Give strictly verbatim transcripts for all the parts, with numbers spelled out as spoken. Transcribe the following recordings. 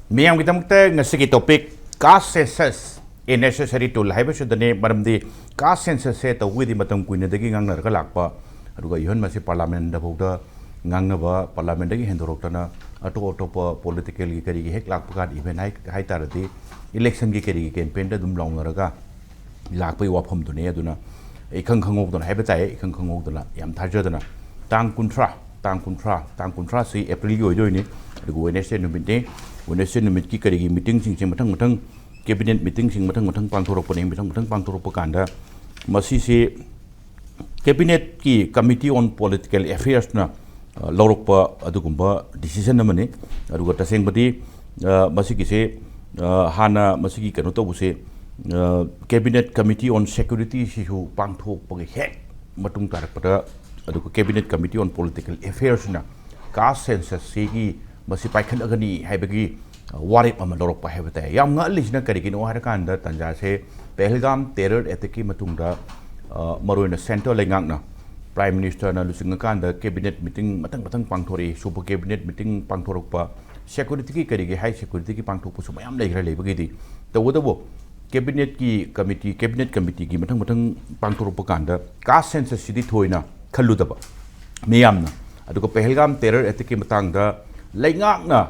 ꯃꯤꯌꯥꯝꯒꯤꯗꯃꯛꯇ ꯉꯁꯤꯒꯤ topic, caste census a necessary tool ꯍꯥꯏꯕꯁꯤꯗꯅꯤ꯫ ꯃꯔꯝꯗꯤ caste census ꯁꯦ ꯇꯧꯕꯒꯤꯗꯤ ꯃꯇꯝ ꯀꯨꯏꯅꯗꯒꯤ ꯉꯥꯡꯅꯔꯒ ꯂꯥꯛꯄ, ꯑꯗꯨꯒ even ꯃꯁꯤ parliament ꯗ ꯐꯥꯎꯗ ꯉꯥꯡꯅꯕ, parliament ꯗꯒꯤ ꯍꯦꯟꯗꯣꯔꯛꯇꯅ ꯑꯇꯣꯞ ꯑꯇꯣꯞꯄ political ꯒꯤ ꯀꯔꯤꯒꯤ ꯍꯦꯛ ꯂꯥꯛꯄ ꯀꯥꯟꯗ, even ꯍꯥꯏ ꯍꯥꯏ ꯇꯥꯔꯗꯤ election ꯒꯤ ꯀꯔꯤꯒꯤ campaign ꯗ ꯑꯗꯨꯝ ꯂꯥꯎꯅꯔꯒ ꯂꯥꯛꯄꯒꯤ ꯋꯥꯐꯝꯗꯨꯅꯤ꯫ ꯑꯗꯨꯅ ꯏꯈꯪ ꯈꯪꯍꯧꯗꯅ ꯍꯥꯏꯕ ꯇꯥꯏ, ꯏꯈꯪ ꯈꯪꯍꯧꯗꯅ, ꯌꯥꯝ ꯊꯥꯖꯗꯅ ꯇꯥꯡ ꯀꯨꯟꯊ꯭ꯔꯥ, ꯇꯥꯡ ꯀꯨꯟꯊ꯭ꯔꯥ, ꯇꯥꯡ ꯀꯨꯟꯊ꯭ꯔꯥꯁꯤ April ꯒꯤ ꯑꯣꯏꯗꯣꯏꯅꯤ꯫ ꯑꯗꯨꯒ Wednesday ꯅꯨꯃꯤꯠꯅꯤ꯫ Wednesday ꯅꯨꯃꯤꯠꯀꯤ ꯀꯔꯤꯒꯤ meeting ꯁꯤꯡꯁꯦ ꯃꯊꯪ ꯃꯊꯪ, cabinet meeting ꯁꯤꯡ ꯃꯊꯪ ꯃꯊꯪ ꯄꯥꯡꯊꯣꯔꯛꯄꯅꯤ꯫ ꯃꯊꯪ ꯃꯊꯪ ꯄꯥꯡꯊꯣꯔꯛꯄ ꯀꯥꯟꯗ ꯃꯁꯤꯁꯤ cabinet ꯀꯤ Committee on Political Affairs ꯅ, ꯑ, ꯂꯧꯔꯛꯄ ꯑꯗꯨꯒꯨꯝꯕ decision ꯑꯃꯅꯤ꯫ ꯑꯗꯨꯒ ꯇꯁꯦꯡꯕꯗꯤ, ꯑ, ꯃꯁꯤꯒꯤꯁꯦ, ꯑ, ꯍꯥꯟꯅ ꯃꯁꯤꯒꯤ ꯀꯩꯅꯣ ꯇꯧꯕꯁꯦ, ꯑ, Cabinet Committee on Security ꯁꯤꯁꯨ ꯄꯥꯡꯊꯣꯛꯄꯒꯤ ꯍꯦꯛ ꯃꯇꯨꯡ ꯇꯥꯔꯛꯄꯗ, ꯑꯗꯨꯒ Cabinet Committee on Political Affairs ꯅ caste census ꯁꯤꯒꯤ ꯃꯁꯤ ꯄꯥꯏꯈꯠꯂꯒꯅꯤ ꯍꯥꯏꯕꯒꯤ ꯋꯥꯔꯦꯞ ꯑꯃ ꯂꯧꯔꯛꯄ ꯍꯥꯏꯕ ꯇꯥꯏ꯫ ꯌꯥꯝ ꯉꯛꯍꯜꯂꯤꯁꯤꯅ ꯀꯔꯤꯒꯤꯅꯣ ꯍꯥꯏꯔꯀꯥꯟꯗ, ꯇꯥꯟꯖꯥꯁꯦ ꯄꯦꯍꯜꯒꯥꯝ terror attack ꯀꯤ ꯃꯇꯨꯡꯗ, ꯑ, ꯃꯔꯨꯑꯣꯏꯅ centre ꯂꯩꯉꯥꯛꯅ, Prime Minister ꯅ ꯂꯨꯆꯤꯡꯉꯀꯥꯟꯗ cabinet meeting ꯃꯊꯪ ꯃꯊꯪ ꯄꯥꯡꯊꯣꯔꯛꯏ꯫ ꯁꯨꯕ cabinet meeting ꯄꯥꯡꯊꯣꯔꯛꯄ, security ꯒꯤ ꯀꯔꯤꯒꯤ high security ꯒꯤ ꯄꯥꯡꯊꯣꯛꯄꯁꯨ ꯃꯌꯥꯝ ꯂꯩꯈ꯭ꯔꯦ꯫ ꯂꯩꯕꯒꯤꯗꯤ ꯇꯧꯕꯇꯕꯨ cabinet ꯀꯤ committee, cabinet committee ꯒꯤ ꯃꯊꯪ ꯃꯊꯪ ꯄꯥꯡꯊꯣꯔꯛꯄ ꯀꯥꯟꯗ caste census ꯁꯤꯗꯤ ꯊꯣꯏꯅ ꯈꯜꯂꯨꯗꯕ ꯃꯤꯌꯥꯝꯅ꯫ ꯑꯗꯨꯒ ꯄꯦꯍꯜꯒꯥꯝ terror attack ꯀꯤ ꯃꯇꯥꯡꯗ ꯂꯩꯉꯥꯛꯅ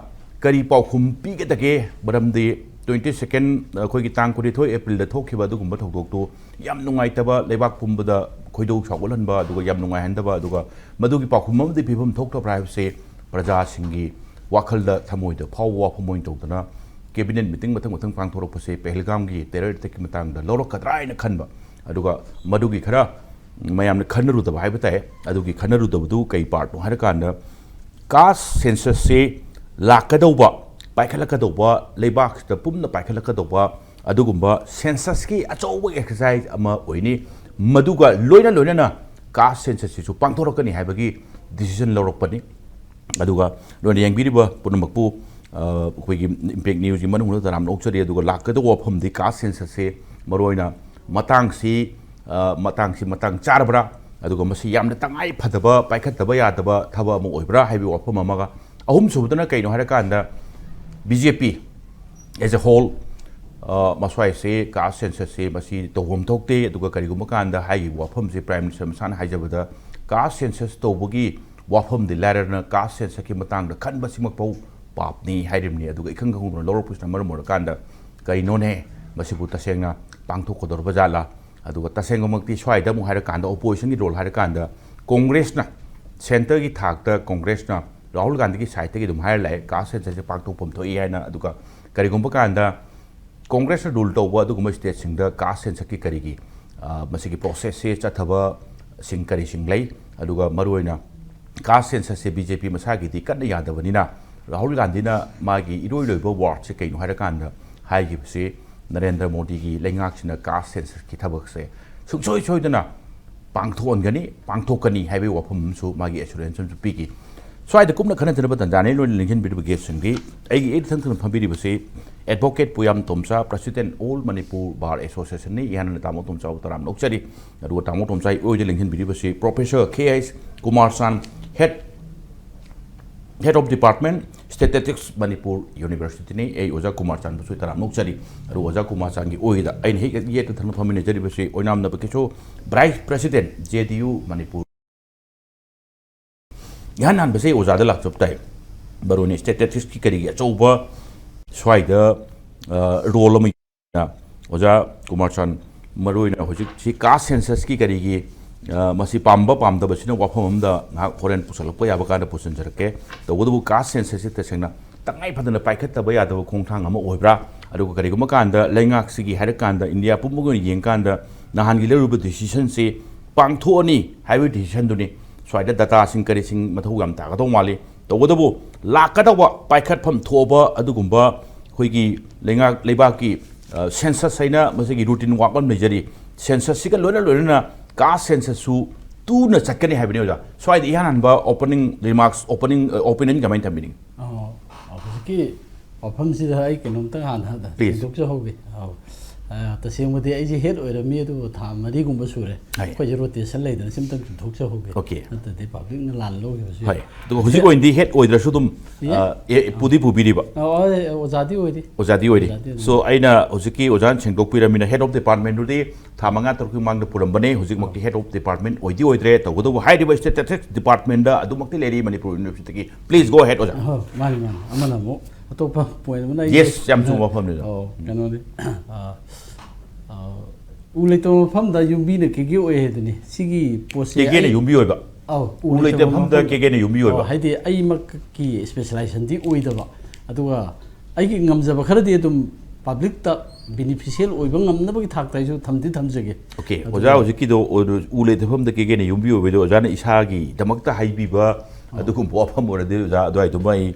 ꯀꯔꯤ ꯄꯥꯎꯈꯨꯝ ꯄꯤꯒꯗꯒꯦ? ꯃꯔꯝꯗꯤ twenty second, ꯑꯩꯈꯣꯏꯒꯤ ꯇꯥꯡ ꯀꯨꯟꯅꯤꯊꯣꯏ April ꯗ ꯊꯣꯛꯈꯤꯕ ꯑꯗꯨꯒꯨꯝꯕ ꯊꯧꯗꯣꯛꯇꯨ ꯌꯥꯝ ꯅꯨꯡꯉꯥꯏꯇꯕ, ꯂꯩꯕꯥꯛ ꯄꯨꯝꯕꯗ ꯈꯣꯏꯗꯧ ꯁꯥꯎꯒꯠꯍꯟꯕ, ꯑꯗꯨꯒ ꯌꯥꯝ ꯅꯨꯡꯉꯥꯏꯍꯟꯗꯕ, ꯑꯗꯨꯒ ꯃꯗꯨꯒꯤ ꯄꯥꯎꯈꯨꯝ ꯑꯃꯗꯤ ꯄꯤꯐꯝ ꯊꯣꯛꯇꯕ꯭ꯔꯥ ꯍꯥꯏꯕꯁꯦ ꯄ꯭ꯔꯖꯥꯁꯤꯡꯒꯤ ꯋꯥꯈꯜꯗ, ꯊꯃꯣꯏꯗ ꯐꯥꯎꯕ ꯋꯥꯐꯝ ꯑꯣꯏꯅ ꯇꯧꯗꯅ cabinet meeting ꯃꯊꯪ ꯃꯊꯪ ꯄꯥꯡꯊꯣꯔꯛꯄꯁꯦ ꯄꯦꯍꯜꯒꯥꯝꯒꯤ terror attack ꯀꯤ ꯃꯇꯥꯡꯗ ꯂꯧꯔꯛꯀꯗ꯭ꯔꯥ ꯍꯥꯏꯅ ꯈꯟꯕ, ꯑꯗꯨꯒ ꯃꯗꯨꯒꯤ ꯈꯔ ꯃꯌꯥꯝꯅ ꯈꯟꯅꯔꯨꯗꯕ ꯍꯥꯏꯕ ꯇꯥꯏ꯫ ꯑꯗꯨꯒꯤ ꯈꯟꯅꯔꯨꯗꯕꯗꯨ ꯀꯩ part ꯅꯣ ꯍꯥꯏꯔꯀꯥꯟꯗ, caste census ꯁꯤ ꯂꯥꯛꯀꯗꯧꯕ, ꯄꯥꯏꯈꯠꯂꯛꯀꯗꯧꯕ, ꯂꯩꯕꯥꯛꯁꯤꯗ ꯄꯨꯝꯅ ꯄꯥꯏꯈꯠꯂꯛꯀꯗꯧꯕ ꯑꯗꯨꯒꯨꯝꯕ census ꯀꯤ ꯑꯆꯧꯕ exercise ꯑꯃ ꯑꯣꯏꯅꯤ꯫ ꯃꯗꯨꯒ ꯂꯣꯏꯅ ꯂꯣꯏꯅꯅ caste census ꯁꯤꯁꯨ ꯄꯥꯡꯊꯣꯔꯛꯀꯅꯤ ꯍꯥꯏꯕꯒꯤ decision ꯂꯧꯔꯛꯄꯅꯤ꯫ ꯑꯗꯨꯒ ꯂꯣꯏꯅ ꯌꯦꯡꯕꯤꯔꯤꯕ ꯄꯨꯝꯅꯃꯛꯄꯨ, ꯑ, ꯑꯩꯈꯣꯏꯒꯤ Impact News ꯀꯤ ꯃꯅꯨꯡꯗ ꯇꯔꯥꯝꯅ ꯑꯣꯛꯆꯔꯤ꯫ ꯑꯗꯨꯒ ꯂꯥꯛꯀꯗꯧꯕ ꯋꯥꯐꯝꯗꯤ caste census ꯁꯦ ꯃꯔꯨꯑꯣꯏꯅ ꯃꯇꯥꯡꯁꯤ, ꯑ, ꯃꯇꯥꯡꯁꯤ ꯃꯇꯥꯡ ꯆꯥꯔꯕ꯭ꯔꯥ? ꯑꯗꯨꯒ ꯃꯁꯤ ꯌꯥꯝꯅ ꯇꯉꯥꯏ ꯐꯗꯕ, ꯄꯥꯏꯈꯠꯇꯕ ꯌꯥꯗꯕ ꯊꯕꯛ ꯑꯃ ꯑꯣꯏꯕ꯭ꯔꯥ ꯍꯥꯏꯕꯒꯤ ꯋꯥꯐꯝ ꯑꯃꯒ, ꯑꯍꯨꯝꯁꯨꯕꯗꯅ ꯀꯩꯅꯣ ꯍꯥꯏꯔꯀꯥꯟꯗ, B J P as a whole, ꯃꯁ꯭ꯋꯥꯏꯁꯦ caste census ꯁꯦ ꯃꯁꯤ ꯇꯧꯐꯝ ꯊꯣꯛꯇꯦ꯫ ꯑꯗꯨꯒ ꯀꯔꯤꯒꯨꯝꯕ ꯀꯥꯟꯗ ꯍꯥꯏꯔꯤꯕ ꯋꯥꯐꯝꯁꯦ Prime Minister ꯃꯁꯥꯅ ꯍꯥꯏꯖꯕꯗ, caste census ꯇꯧꯕꯒꯤ ꯋꯥꯐꯝꯗꯤ ꯂꯥꯏꯔꯗꯅ caste census ꯀꯤ ꯃꯇꯥꯡꯗ ꯈꯟꯕꯁꯤꯃꯛꯐꯥꯎ ꯄꯥꯞꯅꯤ ꯍꯥꯏꯔꯤꯕꯅꯤ꯫ ꯑꯗꯨꯒ ꯏꯈꯪ ꯈꯪꯍꯧꯗꯅ ꯂꯧꯔꯛꯄꯁꯤꯅ ꯃꯔꯝ ꯑꯣꯏꯔꯀꯥꯟꯗ ꯀꯔꯤꯅꯣꯅꯦ, ꯃꯁꯤꯕꯨ ꯇꯁꯦꯡꯅ ꯄꯥꯡꯊꯣꯛꯀꯗꯧꯔꯕ ꯖꯥꯠꯂꯥ? ꯑꯗꯨꯒ ꯇꯁꯦꯡꯕꯃꯛꯇꯤ ꯁ꯭ꯋꯥꯏꯗ ꯑꯃꯨꯛ ꯍꯥꯏꯔꯀꯥꯟꯗ, opposition ꯒꯤ role ꯍꯥꯏꯔꯀꯥꯟꯗ, Congress ꯅ centre ꯒꯤ ꯊꯥꯛꯇ Congress ꯅ ꯔꯥꯍꯨꯜ ꯒꯥꯟꯙꯤꯒꯤ side ꯇꯒꯤ ꯑꯗꯨꯝ ꯍꯥꯏꯔ ꯂꯥꯛꯑꯦ, caste census ꯁꯦ ꯄꯥꯡꯊꯣꯛꯐꯝ ꯊꯣꯛꯏ ꯍꯥꯏꯅ꯫ ꯑꯗꯨꯒ ꯀꯔꯤꯒꯨꯝꯕ ꯀꯥꯟꯗ Congress ꯅ rule ꯇꯧꯕ ꯑꯗꯨꯒꯨꯝꯕ state ꯁꯤꯡꯗ caste census ꯀꯤ ꯀꯔꯤꯒꯤ, ꯑ, ꯃꯁꯤꯒꯤ process ꯁꯦ ꯆꯠꯊꯕꯁꯤꯡ ꯀꯔꯤꯁꯤꯡ ꯂꯩ? ꯑꯗꯨꯒ ꯃꯔꯨꯑꯣꯏꯅ caste census ꯁꯦ ꯕꯤ ꯖꯦ ꯄꯤ ꯃꯁꯥꯒꯤꯗꯤ ꯀꯟꯅ ꯌꯥꯗꯕꯅꯤꯅ, ꯔꯥꯍꯨꯜ ꯒꯥꯟꯙꯤꯅ ꯃꯥꯒꯤ ꯏꯔꯣꯏ ꯂꯣꯏꯕ word ꯁꯦ ꯀꯩꯅꯣ ꯍꯥꯏꯔꯀꯥꯟꯗ ꯍꯥꯏꯈꯤꯕꯁꯤ, ꯅꯔꯦꯟꯗ꯭ꯔ ꯃꯣꯗꯤꯒꯤ ꯂꯩꯉꯥꯛꯁꯤꯅ caste census ꯀꯤ ꯊꯕꯛꯁꯦ ꯁꯨꯡꯁꯣꯏ ꯁꯣꯏꯗꯅ ꯄꯥꯡꯊꯣꯛꯍꯟꯒꯅꯤ, ꯄꯥꯡꯊꯣꯛꯀꯅꯤ ꯍꯥꯏꯕꯒꯤ ꯋꯥꯐꯝ ꯑꯃꯁꯨ ꯃꯥꯒꯤ assurance ꯑꯃꯁꯨ ꯄꯤꯈꯤ꯫ ꯁ꯭ꯋꯥꯏꯗ ꯀꯨꯞꯅ ꯈꯟꯅꯖꯅꯕ ꯇꯥꯟꯖꯥꯅꯤ꯫ ꯂꯣꯏꯅ ꯂꯦꯡꯁꯤꯟꯕꯤꯔꯤꯕ guest ꯁꯤꯡꯒꯤ ꯑꯩꯒꯤ ꯏꯊꯪ ꯊꯪꯅ ꯐꯝꯕꯤꯔꯤꯕꯁꯤ Advocate ꯄꯨꯌꯥꯝ ꯇꯣꯝꯆꯥ, President All Manipur Bar Association ꯅꯤ꯫ ꯏꯍꯥꯟ ꯍꯥꯟꯅ ꯇꯥꯃꯣ ꯇꯣꯝꯆꯥꯕꯨ ꯇꯔꯥꯝꯅ ꯑꯣꯛꯆꯔꯤ꯫ ꯑꯗꯨꯒ ꯇꯥꯃꯣ ꯇꯣꯝꯆꯥꯒꯤ ꯑꯣꯏꯗ ꯂꯦꯡꯁꯤꯟꯕꯤꯔꯤꯕꯁꯤ Professor ꯈꯦ ꯑꯩꯆ ꯀꯨꯃꯥꯔ ꯆꯥꯟ, Head Head of Department, Statistics, Manipur University ꯅꯤ꯫ ꯑꯩ ꯑꯣꯖꯥ ꯀꯨꯃꯥꯔ ꯆꯥꯟꯕꯨꯁꯨ ꯇꯔꯥꯝꯅ ꯑꯣꯛꯆꯔꯤ꯫ ꯑꯗꯨꯒ ꯑꯣꯖꯥ ꯀꯨꯃꯥꯔ ꯆꯥꯟꯒꯤ ꯑꯣꯏꯗ ꯑꯩꯅ ꯍꯦꯛ ꯌꯦꯠꯇ ꯊꯪꯅ ꯐꯝꯃꯤꯟꯅꯖꯔꯤꯕꯁꯤ ꯑꯣꯏꯅꯥꯝ ꯅꯕꯀꯤꯁꯣꯔ, Vice President, J D U Manipur꯫ ꯏꯍꯥꯟ ꯍꯥꯟꯕꯁꯦ ꯑꯣꯖꯥꯗ ꯂꯥꯛꯆꯕ ꯇꯥꯏ꯫ ꯃꯔꯨꯑꯣꯏꯅ statistics ꯀꯤ ꯀꯔꯤꯒꯤ ꯑꯆꯧꯕ ꯁ꯭ꯋꯥꯏꯗ, ꯑ, role ꯑꯃ ꯑꯣꯖꯥ ꯀꯨꯃꯥꯔ ꯆꯥꯟ, ꯃꯔꯨꯑꯣꯏꯅ ꯍꯧꯖꯤꯛꯁꯤ caste census ꯀꯤ ꯀꯔꯤꯒꯤ, ꯑ, ꯃꯁꯤ ꯄꯥꯝꯕ ꯄꯥꯝꯗꯕꯁꯤꯅ ꯋꯥꯐꯝ ꯑꯃꯗ ꯉꯥꯏꯍꯥꯛ ꯍꯣꯔꯦꯟ ꯄꯨꯁꯜꯂꯛꯄ ꯌꯥꯕ ꯀꯥꯟꯗ ꯄꯨꯁꯤꯟꯖꯔꯛꯀꯦ꯫ ꯇꯧꯕꯇꯕꯨ caste census ꯁꯤ ꯇꯁꯦꯡꯅ ꯇꯉꯥꯏ ꯐꯗꯅ ꯄꯥꯏꯈꯠꯇꯕ ꯌꯥꯗꯕ ꯈꯣꯡꯊꯥꯡ ꯑꯃ ꯑꯣꯏꯕ꯭ꯔꯥ? ꯑꯗꯨꯒ ꯀꯔꯤꯒꯨꯝꯕ ꯀꯥꯟꯗ ꯂꯩꯉꯥꯛꯁꯤꯒꯤ ꯍꯥꯏꯔꯀꯥꯟꯗ, ꯏꯟꯗꯤꯌꯥ ꯄꯨꯝꯕꯒꯤ ꯑꯣꯏꯅ ꯌꯦꯡꯀꯥꯟꯗ ꯅꯍꯥꯟꯒꯤ ꯂꯧꯔꯤꯕ decision ꯁꯤ ꯄꯥꯡꯊꯣꯛꯑꯅꯤ ꯍꯥꯏꯕꯒꯤ decision ꯗꯨꯅꯤ꯫ ꯁ꯭ꯋꯥꯏꯗ data ꯁꯤꯡ ꯀꯔꯤꯁꯤꯡ ꯃꯊꯧ ꯌꯥꯝ ꯇꯥꯒꯗꯧ ꯃꯥꯜꯂꯤ꯫ ꯇꯧꯕꯇꯕꯨ ꯂꯥꯛꯀꯗꯧꯕ ꯄꯥꯏꯈꯠꯐꯝ ꯊꯣꯛꯑꯕ ꯑꯗꯨꯒꯨꯝꯕ ꯑꯩꯈꯣꯏꯒꯤ ꯂꯩꯉꯥꯛ, ꯂꯩꯕꯥꯛꯀꯤ, ꯑ, census ꯍꯥꯏꯅ ꯃꯁꯤꯒꯤ routine work ꯑꯃ ꯂꯩꯖꯔꯤ꯫ Census ꯁꯤꯒ ꯂꯣꯏꯅ ꯂꯣꯏꯅꯅ caste census ꯁꯨ ꯇꯨꯅ ꯆꯠꯀꯅꯤ ꯍꯥꯏꯕꯅꯤ ꯑꯣꯖꯥ꯫ ꯁ꯭ꯋꯥꯏꯗ ꯏꯍꯥꯟ ꯍꯥꯟꯕ opening remarks, opening, ꯑ, opinion ꯀꯃꯥꯏꯅ ꯊꯝꯕꯤꯅꯤꯡꯉꯤ? ꯑꯣ, ꯍꯧꯖꯤꯛꯀꯤ ꯋꯥꯐꯝꯁꯤꯗ ꯑꯩ ꯀꯩꯅꯣꯝꯇꯪ ꯍꯥꯟꯅ Please. ꯊꯣꯏꯗꯣꯛꯆꯍꯧꯒꯦ꯫ ꯑꯧ꯫ ꯑ, ꯇꯁꯦꯡꯕꯗꯤ ꯑꯩꯁꯦ ꯍꯦꯠ ꯑꯣꯏꯔꯝꯃꯤ, ꯑꯗꯨꯕꯨ ꯊꯥ ꯃꯔꯤꯒꯨꯝꯕ ꯁꯨꯔꯦ꯫ ꯍꯣꯏ꯫ ꯑꯩꯈꯣꯏꯁꯦ ꯔꯣꯇꯦꯁꯟ ꯂꯩꯗꯅ ꯁꯤꯝꯇꯪ ꯆꯨꯝꯊꯣꯛꯆꯍꯧꯒꯦ꯫ ꯑꯣꯀꯦ꯫ ꯅꯠꯇ꯭ꯔꯗꯤ ꯄꯕ꯭ꯂꯤꯛꯅ ꯂꯥꯟ ꯂꯧꯈꯤꯕꯁꯨ ꯍꯣꯏ꯫ ꯌꯥꯏ꯫ ꯑꯗꯨꯒ ꯍꯧꯖꯤꯛ ꯑꯣꯏꯅꯗꯤ ꯍꯦꯠ ꯑꯣꯏꯗ꯭ꯔꯁꯨ ꯑꯗꯨꯝ ꯌꯥꯏ꯫ ꯑ, ꯑꯦ, ꯄꯨꯗꯤ ꯄꯨꯕꯤꯔꯤꯕ? ꯑ, ꯑꯣ, ꯑꯣꯖꯥꯗꯤ ꯑꯣꯏꯔꯤ꯫ ꯑꯣꯖꯥꯗꯤ ꯑꯣꯏꯔꯤ꯫ ꯑꯣꯖꯥꯗꯤ ꯑꯗꯨꯝ So ꯑꯩꯅ ꯍꯧꯖꯤꯛꯀꯤ ꯑꯣꯖꯥꯅ ꯁꯦꯡꯗꯣꯛꯄꯤꯔꯝꯃꯤꯅ head of department ꯗꯨꯗꯤ ꯊꯥ ꯃꯉꯥ ꯇꯔꯨꯛꯀꯤ ꯃꯃꯥꯡꯗ ꯄꯨꯔꯝꯕꯅꯦ, ꯍꯧꯖꯤꯛꯃꯛꯇꯤ head of department ꯑꯣꯏꯗꯤ ꯑꯣꯏꯗ꯭ꯔꯦ꯫ ꯇꯧꯕꯇꯕꯨ ꯍꯥꯏꯔꯤꯕ statistics department ꯗ ꯑꯗꯨꯃꯛꯇꯤ ꯂꯩꯔꯤ ꯃꯅꯤꯄꯨꯔ ꯌꯨꯅꯤꯚꯔꯁꯤꯇꯤꯒꯤ꯫ Please go ahead ꯑꯣꯖꯥ꯫ ꯑꯍꯣꯏ, ꯃꯥꯅꯤ, ꯃꯥꯅꯤ꯫ ꯑꯃꯅ ꯑꯃꯨꯛ ꯑꯇꯣꯞꯄ ꯄꯣꯏꯟ ꯑꯃꯅ ꯑꯩ Yes, ꯌꯥꯝ ꯆꯨꯝꯕ ꯋꯥꯐꯝꯅꯤ, ꯑꯣꯖꯥ꯫ ꯑꯣ, ꯀꯩꯅꯣꯅꯤ꯫ ꯑ, ꯑ, ꯎ ꯂꯩꯇꯕ ꯃꯐꯝꯗ ꯌꯨꯝꯕꯤꯅ ꯀꯦꯒꯦ ꯑꯣꯏ ꯍꯥꯏꯗꯨꯅꯤ꯫ ꯁꯤꯒꯤ ꯄꯣꯠꯁꯦ ꯀꯦꯒꯦꯅ ꯑꯩ ꯌꯨꯝꯕꯤ ꯑꯣꯏꯕ꯫ ꯑꯧ, ꯎ ꯂꯩꯇꯕ ꯃꯐꯝꯗ ꯀꯦꯒꯦꯅ ꯌꯨꯝꯕꯤ ꯑꯣꯏꯕ꯫ ꯑꯧ, ꯍꯥꯏꯗꯤ ꯑꯩꯃꯛꯀꯤ specialization ꯗꯤ ꯑꯣꯏꯗꯕ, ꯑꯗꯨꯒ ꯑꯩꯒꯤ ꯉꯝꯖꯕ ꯈꯔꯗꯤ ꯑꯗꯨꯝ ꯄꯕ꯭ꯂꯤꯛꯇ ꯕꯦꯅꯤꯐꯤꯁꯤꯌꯦꯜ ꯑꯣꯏꯕ ꯉꯝꯅꯕꯒꯤ ꯊꯥꯛꯇ ꯑꯩꯁꯨ ꯊꯝꯗꯤ ꯊꯝꯖꯒꯦ꯫ ꯑꯣꯀꯦ, ꯑꯗꯨꯒ ꯑꯣꯖꯥ ꯍꯧꯖꯤꯛꯀꯤꯗꯣ ꯎ ꯂꯩꯇꯕ ꯃꯐꯝꯗ ꯀꯦꯒꯦꯅ ꯌꯨꯝꯕꯤ ꯑꯣꯏꯕꯗꯣ ꯑꯣꯖꯥꯅ ꯏꯁꯥꯒꯤꯗꯃꯛꯇ ꯍꯥꯏꯕꯤꯕ ꯑꯗꯨꯒꯨꯝꯕ ꯋꯥꯐꯝ ꯑꯣꯏꯔꯗꯤ ꯑꯣꯖꯥ ꯑꯗꯨꯋꯥꯏꯗꯨꯃ ꯑꯩ,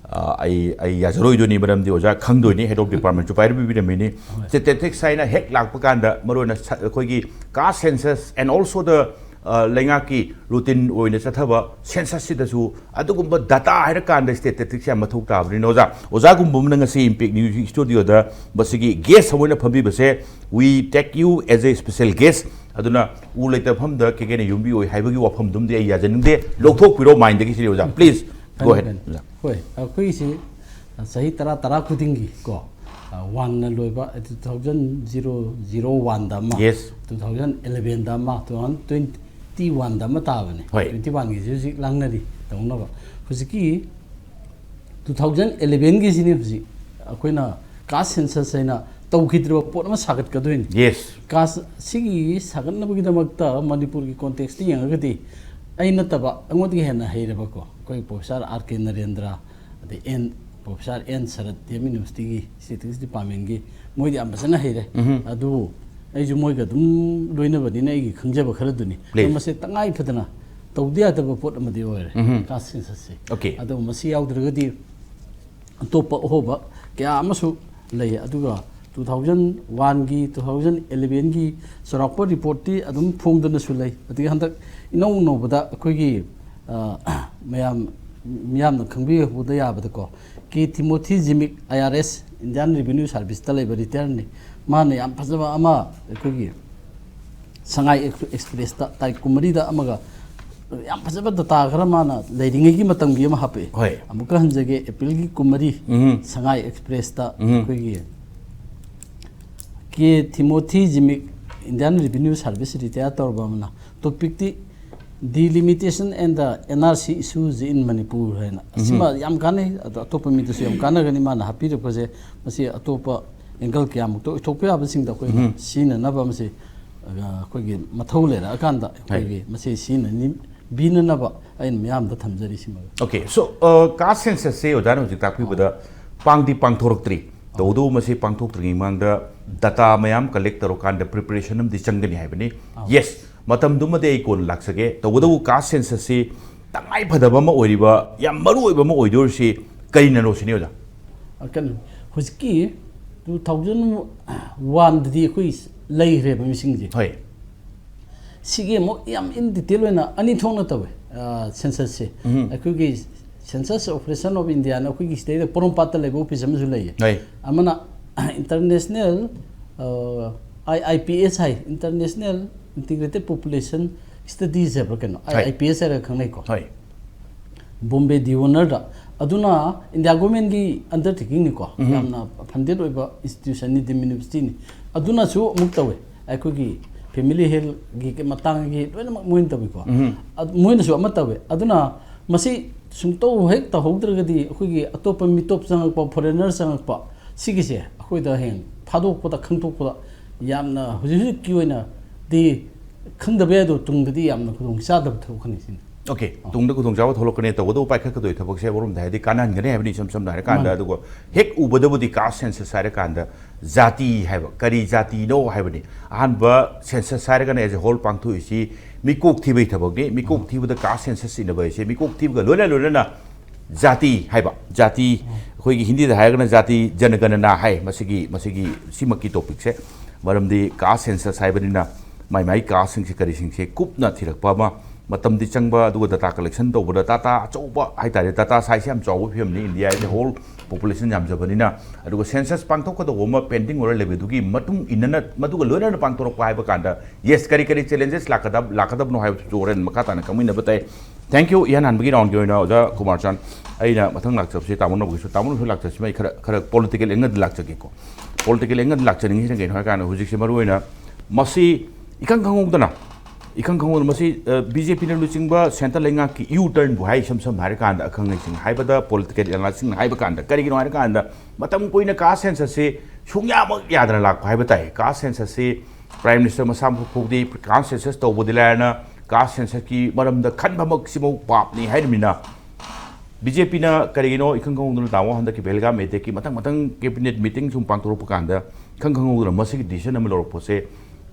ꯑ, ꯑꯩ, ꯑꯩ ꯌꯥꯖꯔꯣꯏꯗꯣꯏꯅꯤ, ꯃꯔꯝꯗꯤ ꯑꯣꯖꯥ ꯈꯪꯗꯣꯏꯅꯤ, head of department ꯁꯨ ꯄꯥꯏꯔꯝꯕꯤꯔꯝꯃꯤꯅꯤ꯫ Statistics ꯍꯥꯏꯅ ꯍꯦꯛ ꯂꯥꯛꯄ ꯀꯥꯟꯗ ꯃꯔꯨꯑꯣꯏꯅ ꯁ-, ꯑꯩꯈꯣꯏꯒꯤ caste census and also the, ꯑ, ꯂꯩꯉꯥꯛꯀꯤ routine ꯑꯣꯏꯅ ꯆꯠꯊꯕ census ꯁꯤꯗꯁꯨ ꯑꯗꯨꯒꯨꯝꯕ data ꯍꯥꯏꯔꯀꯥꯟꯗ statistics ꯌꯥꯝ ꯃꯊꯧ ꯇꯥꯕꯅꯤꯅ ꯑꯣꯖꯥ, ꯑꯣꯖꯥꯒꯨꯝꯕ ꯑꯃꯅ ꯉꯁꯤ Impact News Studio ꯗ ꯃꯁꯤꯒꯤ guest ꯑꯃ ꯑꯣꯏꯅ ꯐꯝꯕꯤꯕꯁꯦ, we take you as a special guest꯫ ꯑꯗꯨꯅ ꯎ ꯂꯩꯇꯕ ꯃꯐꯝꯗ ꯀꯦꯒꯦꯅ ꯌꯨꯝꯕꯤ ꯑꯣꯏ ꯍꯥꯏꯕꯒꯤ ꯋꯥꯐꯝꯗꯨꯝꯗꯤ ꯑꯩ ꯌꯥꯖꯅꯤꯡꯗꯦ, ꯂꯧꯊꯣꯛꯄꯤꯔꯣ mind ꯗꯒꯤ ꯁꯤꯗꯤ ꯑꯣꯖꯥ꯫ Please go ahead, ꯐꯅꯤ, ꯐꯅꯤ꯫ ꯑꯣꯖꯥ꯫ ꯍꯣꯏ, ꯑꯩꯈꯣꯏꯁꯤ ꯆꯍꯤ ꯇꯔꯥ, ꯇꯔꯥ ꯈꯨꯗꯤꯡꯒꯤ ꯀꯣ, ꯑ, ꯋꯥꯟꯅ ꯂꯣꯏꯕ, two thousand zero, zero one ꯗ ꯑꯃ, Yes. two thousand eleven ꯗ ꯑꯃ, two thousand twenty one ꯗ ꯑꯃ ꯇꯥꯕꯅꯦ꯫ ꯍꯣꯏ꯫ Twenty one ꯒꯤꯁꯤ ꯍꯧꯖꯤꯛ ꯂꯥꯡꯅꯔꯤ ꯇꯧꯅꯕ꯫ ꯍꯧꯖꯤꯛꯀꯤ two thousand eleven ꯒꯤꯁꯤꯅꯤ ꯍꯧꯖꯤꯛ ꯑꯩꯈꯣꯏꯅ caste census ꯍꯥꯏꯅ ꯇꯧꯈꯤꯗ꯭ꯔꯤꯕ ꯄꯣꯠ ꯑꯃ ꯁꯥꯒꯠꯀꯗꯣꯏꯅꯤ꯫ Yes. Caste ꯁꯤꯒꯤ ꯁꯥꯒꯠꯅꯕꯒꯤꯗꯃꯛꯇ ꯃꯅꯤꯄꯨꯔꯒꯤ context ꯇ ꯌꯦꯡꯉꯒꯗꯤ ꯑꯩ ꯅꯠꯇꯕ ꯑꯩꯉꯣꯟꯗꯒꯤ ꯍꯦꯟꯅ ꯍꯩꯔꯕꯀꯣ, ꯑꯩꯈꯣꯏ Professor R K ꯅꯔꯦꯟꯗ꯭ꯔ, ꯑꯗꯩ N, Professor N ꯁꯔꯠ, D M University ꯒꯤ Statistics Department ꯒꯤ, ꯃꯣꯏꯗꯤ ꯌꯥꯝ ꯐꯖꯅ ꯍꯩꯔꯦ꯫ ꯑꯗꯨꯕꯨ ꯑꯩꯁꯨ ꯃꯣꯏꯒ ꯑꯗꯨꯝ ꯂꯣꯏꯅꯕꯅꯤꯅ ꯑꯩꯒꯤ ꯈꯪꯖꯕ ꯈꯔꯗꯨꯅꯤ꯫ Please. ꯃꯁꯤ ꯇꯉꯥꯏ ꯐꯗꯅ ꯇꯧꯗ ꯌꯥꯗꯕ ꯄꯣꯠ ꯑꯃꯗꯤ ꯑꯣꯏꯔꯦ, caste census ꯁꯦ꯫ Okay. ꯑꯗꯣ ꯃꯁꯤ ꯌꯥꯎꯗ꯭ꯔꯒꯗꯤ ꯑꯇꯣꯞꯄ ꯑꯍꯣꯕ ꯀꯌꯥ ꯑꯃꯁꯨ ꯂꯩ꯫ ꯑꯗꯨꯒ two thousand one ꯒꯤ, two thousand eleven ꯒꯤ ꯆꯥꯎꯔꯥꯛꯄ report ꯇꯤ ꯑꯗꯨꯝ ꯐꯣꯡꯗꯨꯅꯁꯨ ꯂꯩ꯫ ꯑꯗꯒꯤ ꯍꯟꯗꯛ ꯏꯅꯧ ꯅꯧꯕꯗ ꯑꯩꯈꯣꯏꯒꯤ, ꯑ, ꯃꯌꯥꯝ, ꯃꯤꯌꯥꯝꯅ ꯈꯪꯕꯤꯍꯧꯕꯗ ꯌꯥꯕꯗꯀꯣ, K Timothy Zimik, I R S, Indian Revenue Service ꯇ ꯂꯩꯕ retire ꯅꯤ꯫ ꯃꯥꯅ ꯌꯥꯝ ꯐꯖꯕ ꯑꯃ ꯑꯩꯈꯣꯏꯒꯤ ꯁꯉꯥꯏ ꯑꯦꯛꯁ- ꯑꯦꯛꯁꯄ꯭ꯔꯦꯁꯇ ꯇꯥꯔꯤꯛ ꯀꯨꯟꯃꯔꯤꯗ ꯑꯃꯒ ꯌꯥꯝ ꯐꯖꯕ ꯗꯇꯥ ꯈꯔ ꯃꯥꯅ ꯂꯩꯔꯤꯉꯩꯒꯤ ꯃꯇꯝꯒꯤ ꯑꯃ ꯍꯥꯞꯄꯛꯑꯦ꯫ ꯍꯣꯏ꯫ ꯑꯃꯨꯛꯀ ꯍꯟꯖꯒꯦ, ꯑꯦꯄ꯭ꯔꯤꯜꯒꯤ ꯀꯨꯟꯃꯔꯤ ꯎꯝ꯫ ꯁꯉꯥꯏ ꯑꯦꯛꯁꯄ꯭ꯔꯦꯁꯇ ꯎꯝ꯫ ꯑꯩꯈꯣꯏꯒꯤ ꯀꯦ ꯊꯤꯃꯣꯊꯤ ꯖꯤꯃꯤꯛ, ꯏꯟꯗꯤꯌꯥꯟ ꯔꯦꯚꯤꯅ꯭ꯌꯨ ꯁꯥꯔꯚꯤꯁ ꯔꯤꯇꯥꯌꯔ ꯇꯧꯔꯕ ꯑꯃꯅ, ꯇꯣꯄꯤꯛꯇꯤ Delimitation and the N R C Issues in Manipur ꯍꯥꯏꯅ, ꯑꯁꯤꯃ ꯌꯥꯝ ꯀꯥꯟꯅꯩ꯫ ꯑꯗꯣ ꯑꯇꯣꯞꯄ ꯃꯤꯗꯁꯨ ꯌꯥꯝ ꯀꯥꯟꯅꯒꯅꯤ꯫ ꯃꯥꯅ ꯍꯥꯞꯄꯤꯔꯛꯄꯁꯦ, ꯃꯁꯤ ꯑꯇꯣꯞꯄ ꯑꯦꯡꯒꯜ ꯀꯌꯥꯃꯨꯛꯇ ꯑꯣꯏꯊꯣꯛꯄ ꯌꯥꯕꯁꯤꯡꯗ ꯑꯩꯈꯣꯏꯅ ꯁꯤꯖꯤꯟꯅꯅꯕ ꯃꯁꯤ, ꯑ, ꯑꯩꯈꯣꯏꯒꯤ ꯃꯊꯧ ꯂꯩꯔꯛꯑꯀꯥꯟꯗ ꯑꯩꯈꯣꯏꯒꯤ ꯃꯁꯤ ꯁꯤꯖꯤꯟꯅꯕꯤꯅꯅꯕ ꯑꯩꯅ ꯃꯤꯌꯥꯝꯗ ꯊꯝꯖꯔꯤ ꯁꯤꯃꯒ꯫ Okay, so, uh, caste census ꯁꯦ ꯑꯣꯖꯥꯅ ꯍꯧꯖꯤꯛ ꯇꯥꯛꯄꯤꯕꯗ ꯄꯥꯡꯗꯤ ꯄꯥꯡꯊꯣꯔꯛꯇ꯭ꯔꯤ꯫ ꯇꯧꯕꯇꯕꯨ ꯃꯁꯤ ꯄꯥꯡꯊꯣꯛꯇ꯭ꯔꯤꯉꯩ ꯃꯃꯥꯡꯗ ꯗꯇꯥ ꯃꯌꯥꯝ ꯀꯂꯦꯛ ꯇꯧꯔꯀꯥꯟꯗ ꯄ꯭ꯔꯤꯄꯦꯔꯦꯁꯟ ꯑꯃꯗꯤ ꯆꯪꯒꯅꯤ ꯍꯥꯏꯕꯅꯤ꯫ ꯌꯦꯁ, ꯃꯇꯝꯗꯨꯃꯗꯤ ꯑꯩ ꯀꯣꯟꯅ ꯂꯥꯛꯆꯒꯦ꯫ ꯇꯧꯕꯇꯕꯨ ꯀꯥꯁ ꯁꯦꯟꯁꯁꯁꯤ ꯇꯉꯥꯏ ꯐꯗꯕ ꯑꯃ ꯑꯣꯏꯔꯤꯕ, ꯌꯥꯝ ꯃꯔꯨ ꯑꯣꯏꯕ ꯑꯃ ꯑꯣꯏꯗꯣꯔꯤꯁꯤ ꯀꯔꯤꯅꯅꯣ ꯁꯤꯅꯤ ꯑꯣꯖꯥ? ꯑ, ꯀꯩꯅꯣ, ꯍꯧꯖꯤꯛꯀꯤ ꯇꯨ ꯊꯥꯎꯖꯟ ꯋꯥꯟꯗꯗꯤ ꯑꯩꯈꯣꯏ ꯂꯩꯈ꯭ꯔꯦꯕ ꯃꯤꯁꯤꯡꯁꯦ꯫ ꯍꯣꯏ꯫ ꯁꯤꯒꯤ ꯑꯃꯨꯛ ꯌꯥꯝ in detail ꯑꯣꯏꯅ ꯑꯅꯤ ꯊꯣꯛꯅ ꯇꯧꯋꯦ, ꯑ, ꯁꯦꯟꯁꯁꯁꯦ꯫ ꯑꯩꯈꯣꯏꯒꯤ Census Operation of India ꯅ ꯑꯩꯈꯣꯏꯒꯤ ꯁꯤꯗꯩꯗ ꯄꯣꯔꯣꯝꯄꯥꯠꯇ ꯂꯩꯕ ꯑꯣꯐꯤꯁ ꯑꯃꯁꯨ ꯂꯩꯌꯦ꯫ ꯍꯣꯏ꯫ ꯑꯃꯅ International, ꯑ, I I P S high, International Integrated Population Studies ꯍꯥꯏꯕ꯭ꯔꯥ ꯀꯩꯅꯣ, ꯍꯣꯏ꯫ I I P S ꯍꯥꯏꯔꯒ ꯈꯪꯅꯩꯀꯣ꯫ ꯍꯣꯏ꯫ ꯕꯣꯝꯕꯦ ꯗꯤꯑꯣꯅꯔꯗ꯫ ꯑꯗꯨꯅ ꯏꯟꯗꯤꯌꯥ ꯒꯣꯔꯃꯦꯟꯒꯤ ꯑꯟꯗꯔꯇꯦꯀꯤꯡꯅꯤꯀꯣ꯫ ꯌꯥꯝꯅ ꯐꯟꯗꯦꯠ ꯑꯣꯏꯕ ꯏꯟꯁꯇꯤꯇ꯭ꯌꯨꯁꯟꯅꯤ, ꯗꯤꯝ ꯌꯨꯅꯤꯚꯔꯁꯤꯇꯤꯅꯤ꯫ ꯑꯗꯨꯅꯁꯨ ꯑꯃꯨꯛ ꯇꯧꯋꯦ, ꯑꯩꯈꯣꯏꯒꯤ ꯐꯦꯃꯤꯂꯤ ꯍꯦꯜꯒꯤ ꯃꯇꯥꯡꯒꯤ ꯂꯣꯏꯅꯃꯛ ꯃꯣꯏꯅ ꯇꯧꯋꯤꯀꯣ꯫ ꯑꯗ ꯃꯣꯏꯅꯁꯨ ꯑꯃ ꯇꯧꯋꯦ꯫ ꯑꯗꯨꯅ ꯃꯁꯤ ꯁꯨꯡꯇꯧ ꯍꯦꯛ ꯇꯧꯍꯧꯗ꯭ꯔꯒꯗꯤ ꯑꯩꯈꯣꯏꯒꯤ ꯑꯇꯣꯞꯄ ꯃꯤꯇꯣꯞ ꯆꯪꯉꯛꯄ, ꯐꯣꯔꯦꯟꯅꯔ ꯆꯪꯉꯛꯄ, ꯁꯤꯒꯤꯁꯦ ꯑꯩꯈꯣꯏꯗ ꯍꯌꯦꯡ ꯊꯥꯗꯣꯛꯄꯗ, ꯈꯪꯗꯣꯛꯄꯗ ꯌꯥꯝꯅ ꯍꯧꯖꯤꯛ ꯍꯧꯖꯤꯛꯀꯤ ꯑꯣꯏꯅꯗꯤ ꯈꯪꯗꯕ ꯌꯥꯏ, ꯑꯗꯣ ꯇꯨꯡꯗꯗꯤ ꯌꯥꯝꯅ ꯈꯨꯗꯣꯡ ꯆꯥꯗꯕ ꯊꯣꯛꯀꯅꯤ ꯁꯤꯅꯤ꯫ Okay, ꯇꯨꯡꯗ ꯈꯨꯗꯣꯡꯆꯥꯕ ꯊꯣꯛꯂꯛꯀꯅꯤ꯫ ꯇꯧꯕꯇꯕꯨ ꯄꯥꯏꯈꯠꯀꯗꯣꯏ ꯊꯕꯛꯁꯦ ꯑꯃꯔꯣꯝꯗ ꯍꯥꯏꯔꯗꯤ ꯀꯥꯟꯅꯍꯟꯒꯅꯤ ꯍꯥꯏꯕꯅꯤ, ꯏꯁꯝ ꯁꯝꯅ ꯍꯥꯏꯔꯀꯥꯟꯗ꯫ ꯑꯗꯨꯒ ꯍꯦꯛ ꯎꯕꯗꯕꯨꯗꯤ ꯀꯥꯁ ꯁꯦꯟꯁꯁ ꯍꯥꯏꯔꯀꯥꯟꯗ ꯖꯥꯇꯤ ꯍꯥꯏꯕ, ꯀꯔꯤ ꯖꯥꯇꯤꯅꯣ ꯍꯥꯏꯕꯅꯤ꯫ ꯑꯍꯥꯟꯕ ꯁꯦꯟꯁꯁ ꯍꯥꯏꯔꯒꯅ as a whole ꯄꯥꯡꯊꯣꯛꯏꯁꯤ ꯃꯤꯀꯣꯛ ꯊꯤꯕꯒꯤ ꯊꯕꯛꯅꯤ꯫ ꯃꯤꯀꯣꯛ ꯊꯤꯕꯗ ꯀꯥꯁ ꯁꯦꯟꯁꯁ ꯏꯟꯅꯕ ꯍꯥꯏꯁꯦ ꯃꯤꯀꯣꯛ ꯊꯤꯕꯒ ꯂꯣꯏꯅ ꯂꯣꯏꯅꯅ ꯖꯥꯇꯤ ꯍꯥꯏꯕ, ꯖꯥꯇꯤ, ꯑꯩꯈꯣꯏꯒꯤ ꯍꯤꯟꯗꯤꯗ ꯍꯥꯏꯔꯒꯅ ꯖꯥꯇꯤ ꯖꯅꯒꯅꯅꯥ ꯍꯥꯏ꯫ ꯃꯁꯤꯒꯤ, ꯃꯁꯤꯒꯤ, ꯁꯤꯃꯛꯀꯤ ꯇꯣꯄꯤꯛꯁꯦ, ꯃꯔꯝꯗꯤ ꯀꯥꯁ ꯁꯦꯟꯁꯁ ꯍꯥꯏꯕꯅꯤꯅ ꯃꯥꯏ ꯃꯥꯏ ꯀꯥꯁꯁꯤꯡꯁꯦ ꯀꯔꯤꯁꯤꯡꯁꯦ ꯀꯨꯞꯅ ꯊꯤꯔꯛꯄ ꯑꯃ, ꯃꯇꯝꯗꯤ ꯆꯪꯕ, ꯑꯗꯨꯒ ꯗꯇꯥ ꯀꯂꯦꯛꯁꯟ ꯇꯧꯕꯗ ꯗꯇꯥ ꯑꯆꯧꯕ ꯍꯥꯏꯇꯥꯔꯦ, ꯗꯇꯥ ꯁꯥꯏꯖꯁꯦ ꯌꯥꯝ ꯆꯥꯎꯕ ꯐꯤꯕꯝꯅꯤ꯫ India as a whole population ꯌꯥꯝꯖꯕꯅꯤꯅ꯫ ꯑꯗꯨꯒ ꯁꯦꯟꯁꯁ ꯄꯥꯡꯊꯣꯛꯀꯗꯧꯕ ꯑꯃ ꯄꯦꯟꯗꯤꯡ ꯑꯣꯏꯔ ꯂꯩꯕꯗꯨꯒꯤ ꯃꯇꯨꯡ ꯏꯟꯅꯅ, ꯃꯗꯨꯒ ꯂꯣꯏꯅꯅ ꯄꯥꯡꯊꯣꯔꯛꯄ ꯍꯥꯏꯕ ꯀꯥꯟꯗ, ꯌꯦꯁ, ꯀꯔꯤ ꯀꯔꯤ ꯆꯦꯂꯦꯟꯖꯦꯁ ꯂꯥꯛꯀꯗꯕ, ꯂꯥꯛꯀꯗꯕꯅꯣ ꯍꯥꯏꯕꯗꯨꯁꯨ ꯍꯣꯔꯦꯟ ꯃꯈꯥ ꯇꯥꯅ ꯈꯪꯃꯤꯟꯅꯕ ꯇꯥꯏ꯫ ꯊꯦꯡꯀ꯭ꯌꯨ꯫ ꯏꯍꯥꯟ ꯍꯥꯟꯕꯒꯤ ꯔꯥꯎꯟꯒꯤ ꯑꯣꯏꯅ ꯑꯣꯖꯥ ꯀꯨꯃꯥꯔ ꯆꯥꯟ, ꯑꯩꯅ ꯃꯊꯪ ꯂꯥꯛꯆꯕꯁꯤ ꯇꯥꯃꯣ ꯅꯧꯕꯒꯤꯁꯨ, ꯇꯥꯃꯣ ꯅꯧꯕꯒꯤꯁꯨ ꯂꯥꯛꯆꯕꯁꯤꯃ ꯑꯩ ꯈꯔ, ꯈꯔ ꯄꯣꯂꯤꯇꯤꯀꯦꯜ ꯑꯦꯡꯒꯜꯗ ꯂꯥꯛꯆꯒꯦꯀꯣ꯫ ꯄꯣꯂꯤꯇꯤꯀꯦꯜ ꯑꯦꯡꯒꯜꯗ ꯂꯥꯛꯆꯅꯤꯡꯉꯤꯁꯤꯅ ꯀꯩꯅꯣ ꯍꯥꯏ ꯀꯥꯟꯗ, ꯍꯧꯖꯤꯛꯁꯦ ꯃꯔꯨꯑꯣꯏꯅ ꯃꯁꯤ ꯏꯈꯪ ꯈꯪꯍꯧꯗꯅ, ꯏꯈꯪ ꯈꯪꯍꯧꯗꯅ ꯃꯁꯤ, ꯑ, ꯕꯤ ꯖꯦ ꯄꯤꯅ ꯂꯨꯆꯤꯡꯕ ꯁꯦꯟꯇꯔ ꯂꯩꯉꯥꯛꯀꯤ ꯌꯨ ꯇꯔꯟꯕꯨ ꯍꯥꯏ, ꯏꯁꯝ ꯁꯝꯅ ꯍꯥꯏꯔꯀꯥꯟꯗ, ꯑꯈꯪ ꯑꯍꯩꯁꯤꯡꯅ ꯍꯥꯏꯕꯗ, ꯄꯣꯂꯤꯇꯤꯀꯦꯜ ꯑꯦꯅꯥꯂꯥꯏꯁꯁꯤꯡꯅ ꯍꯥꯏꯕ ꯀꯥꯟꯗ, ꯀꯔꯤꯒꯤꯅꯣ ꯍꯥꯏꯔꯀꯥꯟꯗ, ꯃꯇꯝ ꯀꯨꯏꯅ ꯀꯥꯁ ꯁꯦꯟꯁꯁꯁꯤ ꯁꯨꯡꯌꯥꯃꯛ ꯌꯥꯗꯅ ꯂꯥꯛꯄ ꯍꯥꯏꯕ ꯇꯥꯏ꯫ ꯀꯥꯁ ꯁꯦꯟꯁꯁꯁꯤ ꯄ꯭ꯔꯥꯏꯝ ꯃꯤꯅꯤꯁꯇꯔ ꯃꯁꯥꯃꯛ ꯐꯥꯎꯗꯤ ꯀꯥꯁ ꯁꯦꯟꯁꯁ ꯇꯧꯕꯗꯤ ꯂꯥꯏꯔꯅ, ꯀꯥꯁ ꯁꯦꯟꯁꯁꯀꯤ ꯃꯔꯝꯗ ꯈꯟꯕꯃꯛꯁꯤꯐꯥꯎ ꯄꯥꯞꯅꯤ ꯍꯥꯏꯔꯤꯕꯅꯤꯅ, ꯕꯤ ꯖꯦ ꯄꯤꯅ ꯀꯔꯤꯒꯤꯅꯣ ꯏꯈꯪ ꯈꯪꯍꯧꯗꯅ ꯇꯥꯃꯣ ꯍꯟꯗꯛꯀꯤ ꯄꯦꯍꯜꯒꯥꯝ ꯑꯦꯇꯦꯛꯀꯤ ꯃꯊꯪ ꯃꯊꯪ ꯀꯦꯕꯤꯅꯦꯠ ꯃꯤꯇꯤꯡ ꯁꯨꯝ ꯄꯥꯡꯊꯣꯔꯛꯄ ꯀꯥꯟꯗ, ꯏꯈꯪ ꯈꯪꯍꯧꯗꯅ ꯃꯁꯤꯒꯤ ꯗꯤꯁꯤꯖꯟ ꯑꯃ ꯂꯧꯔꯛꯄꯁꯦ,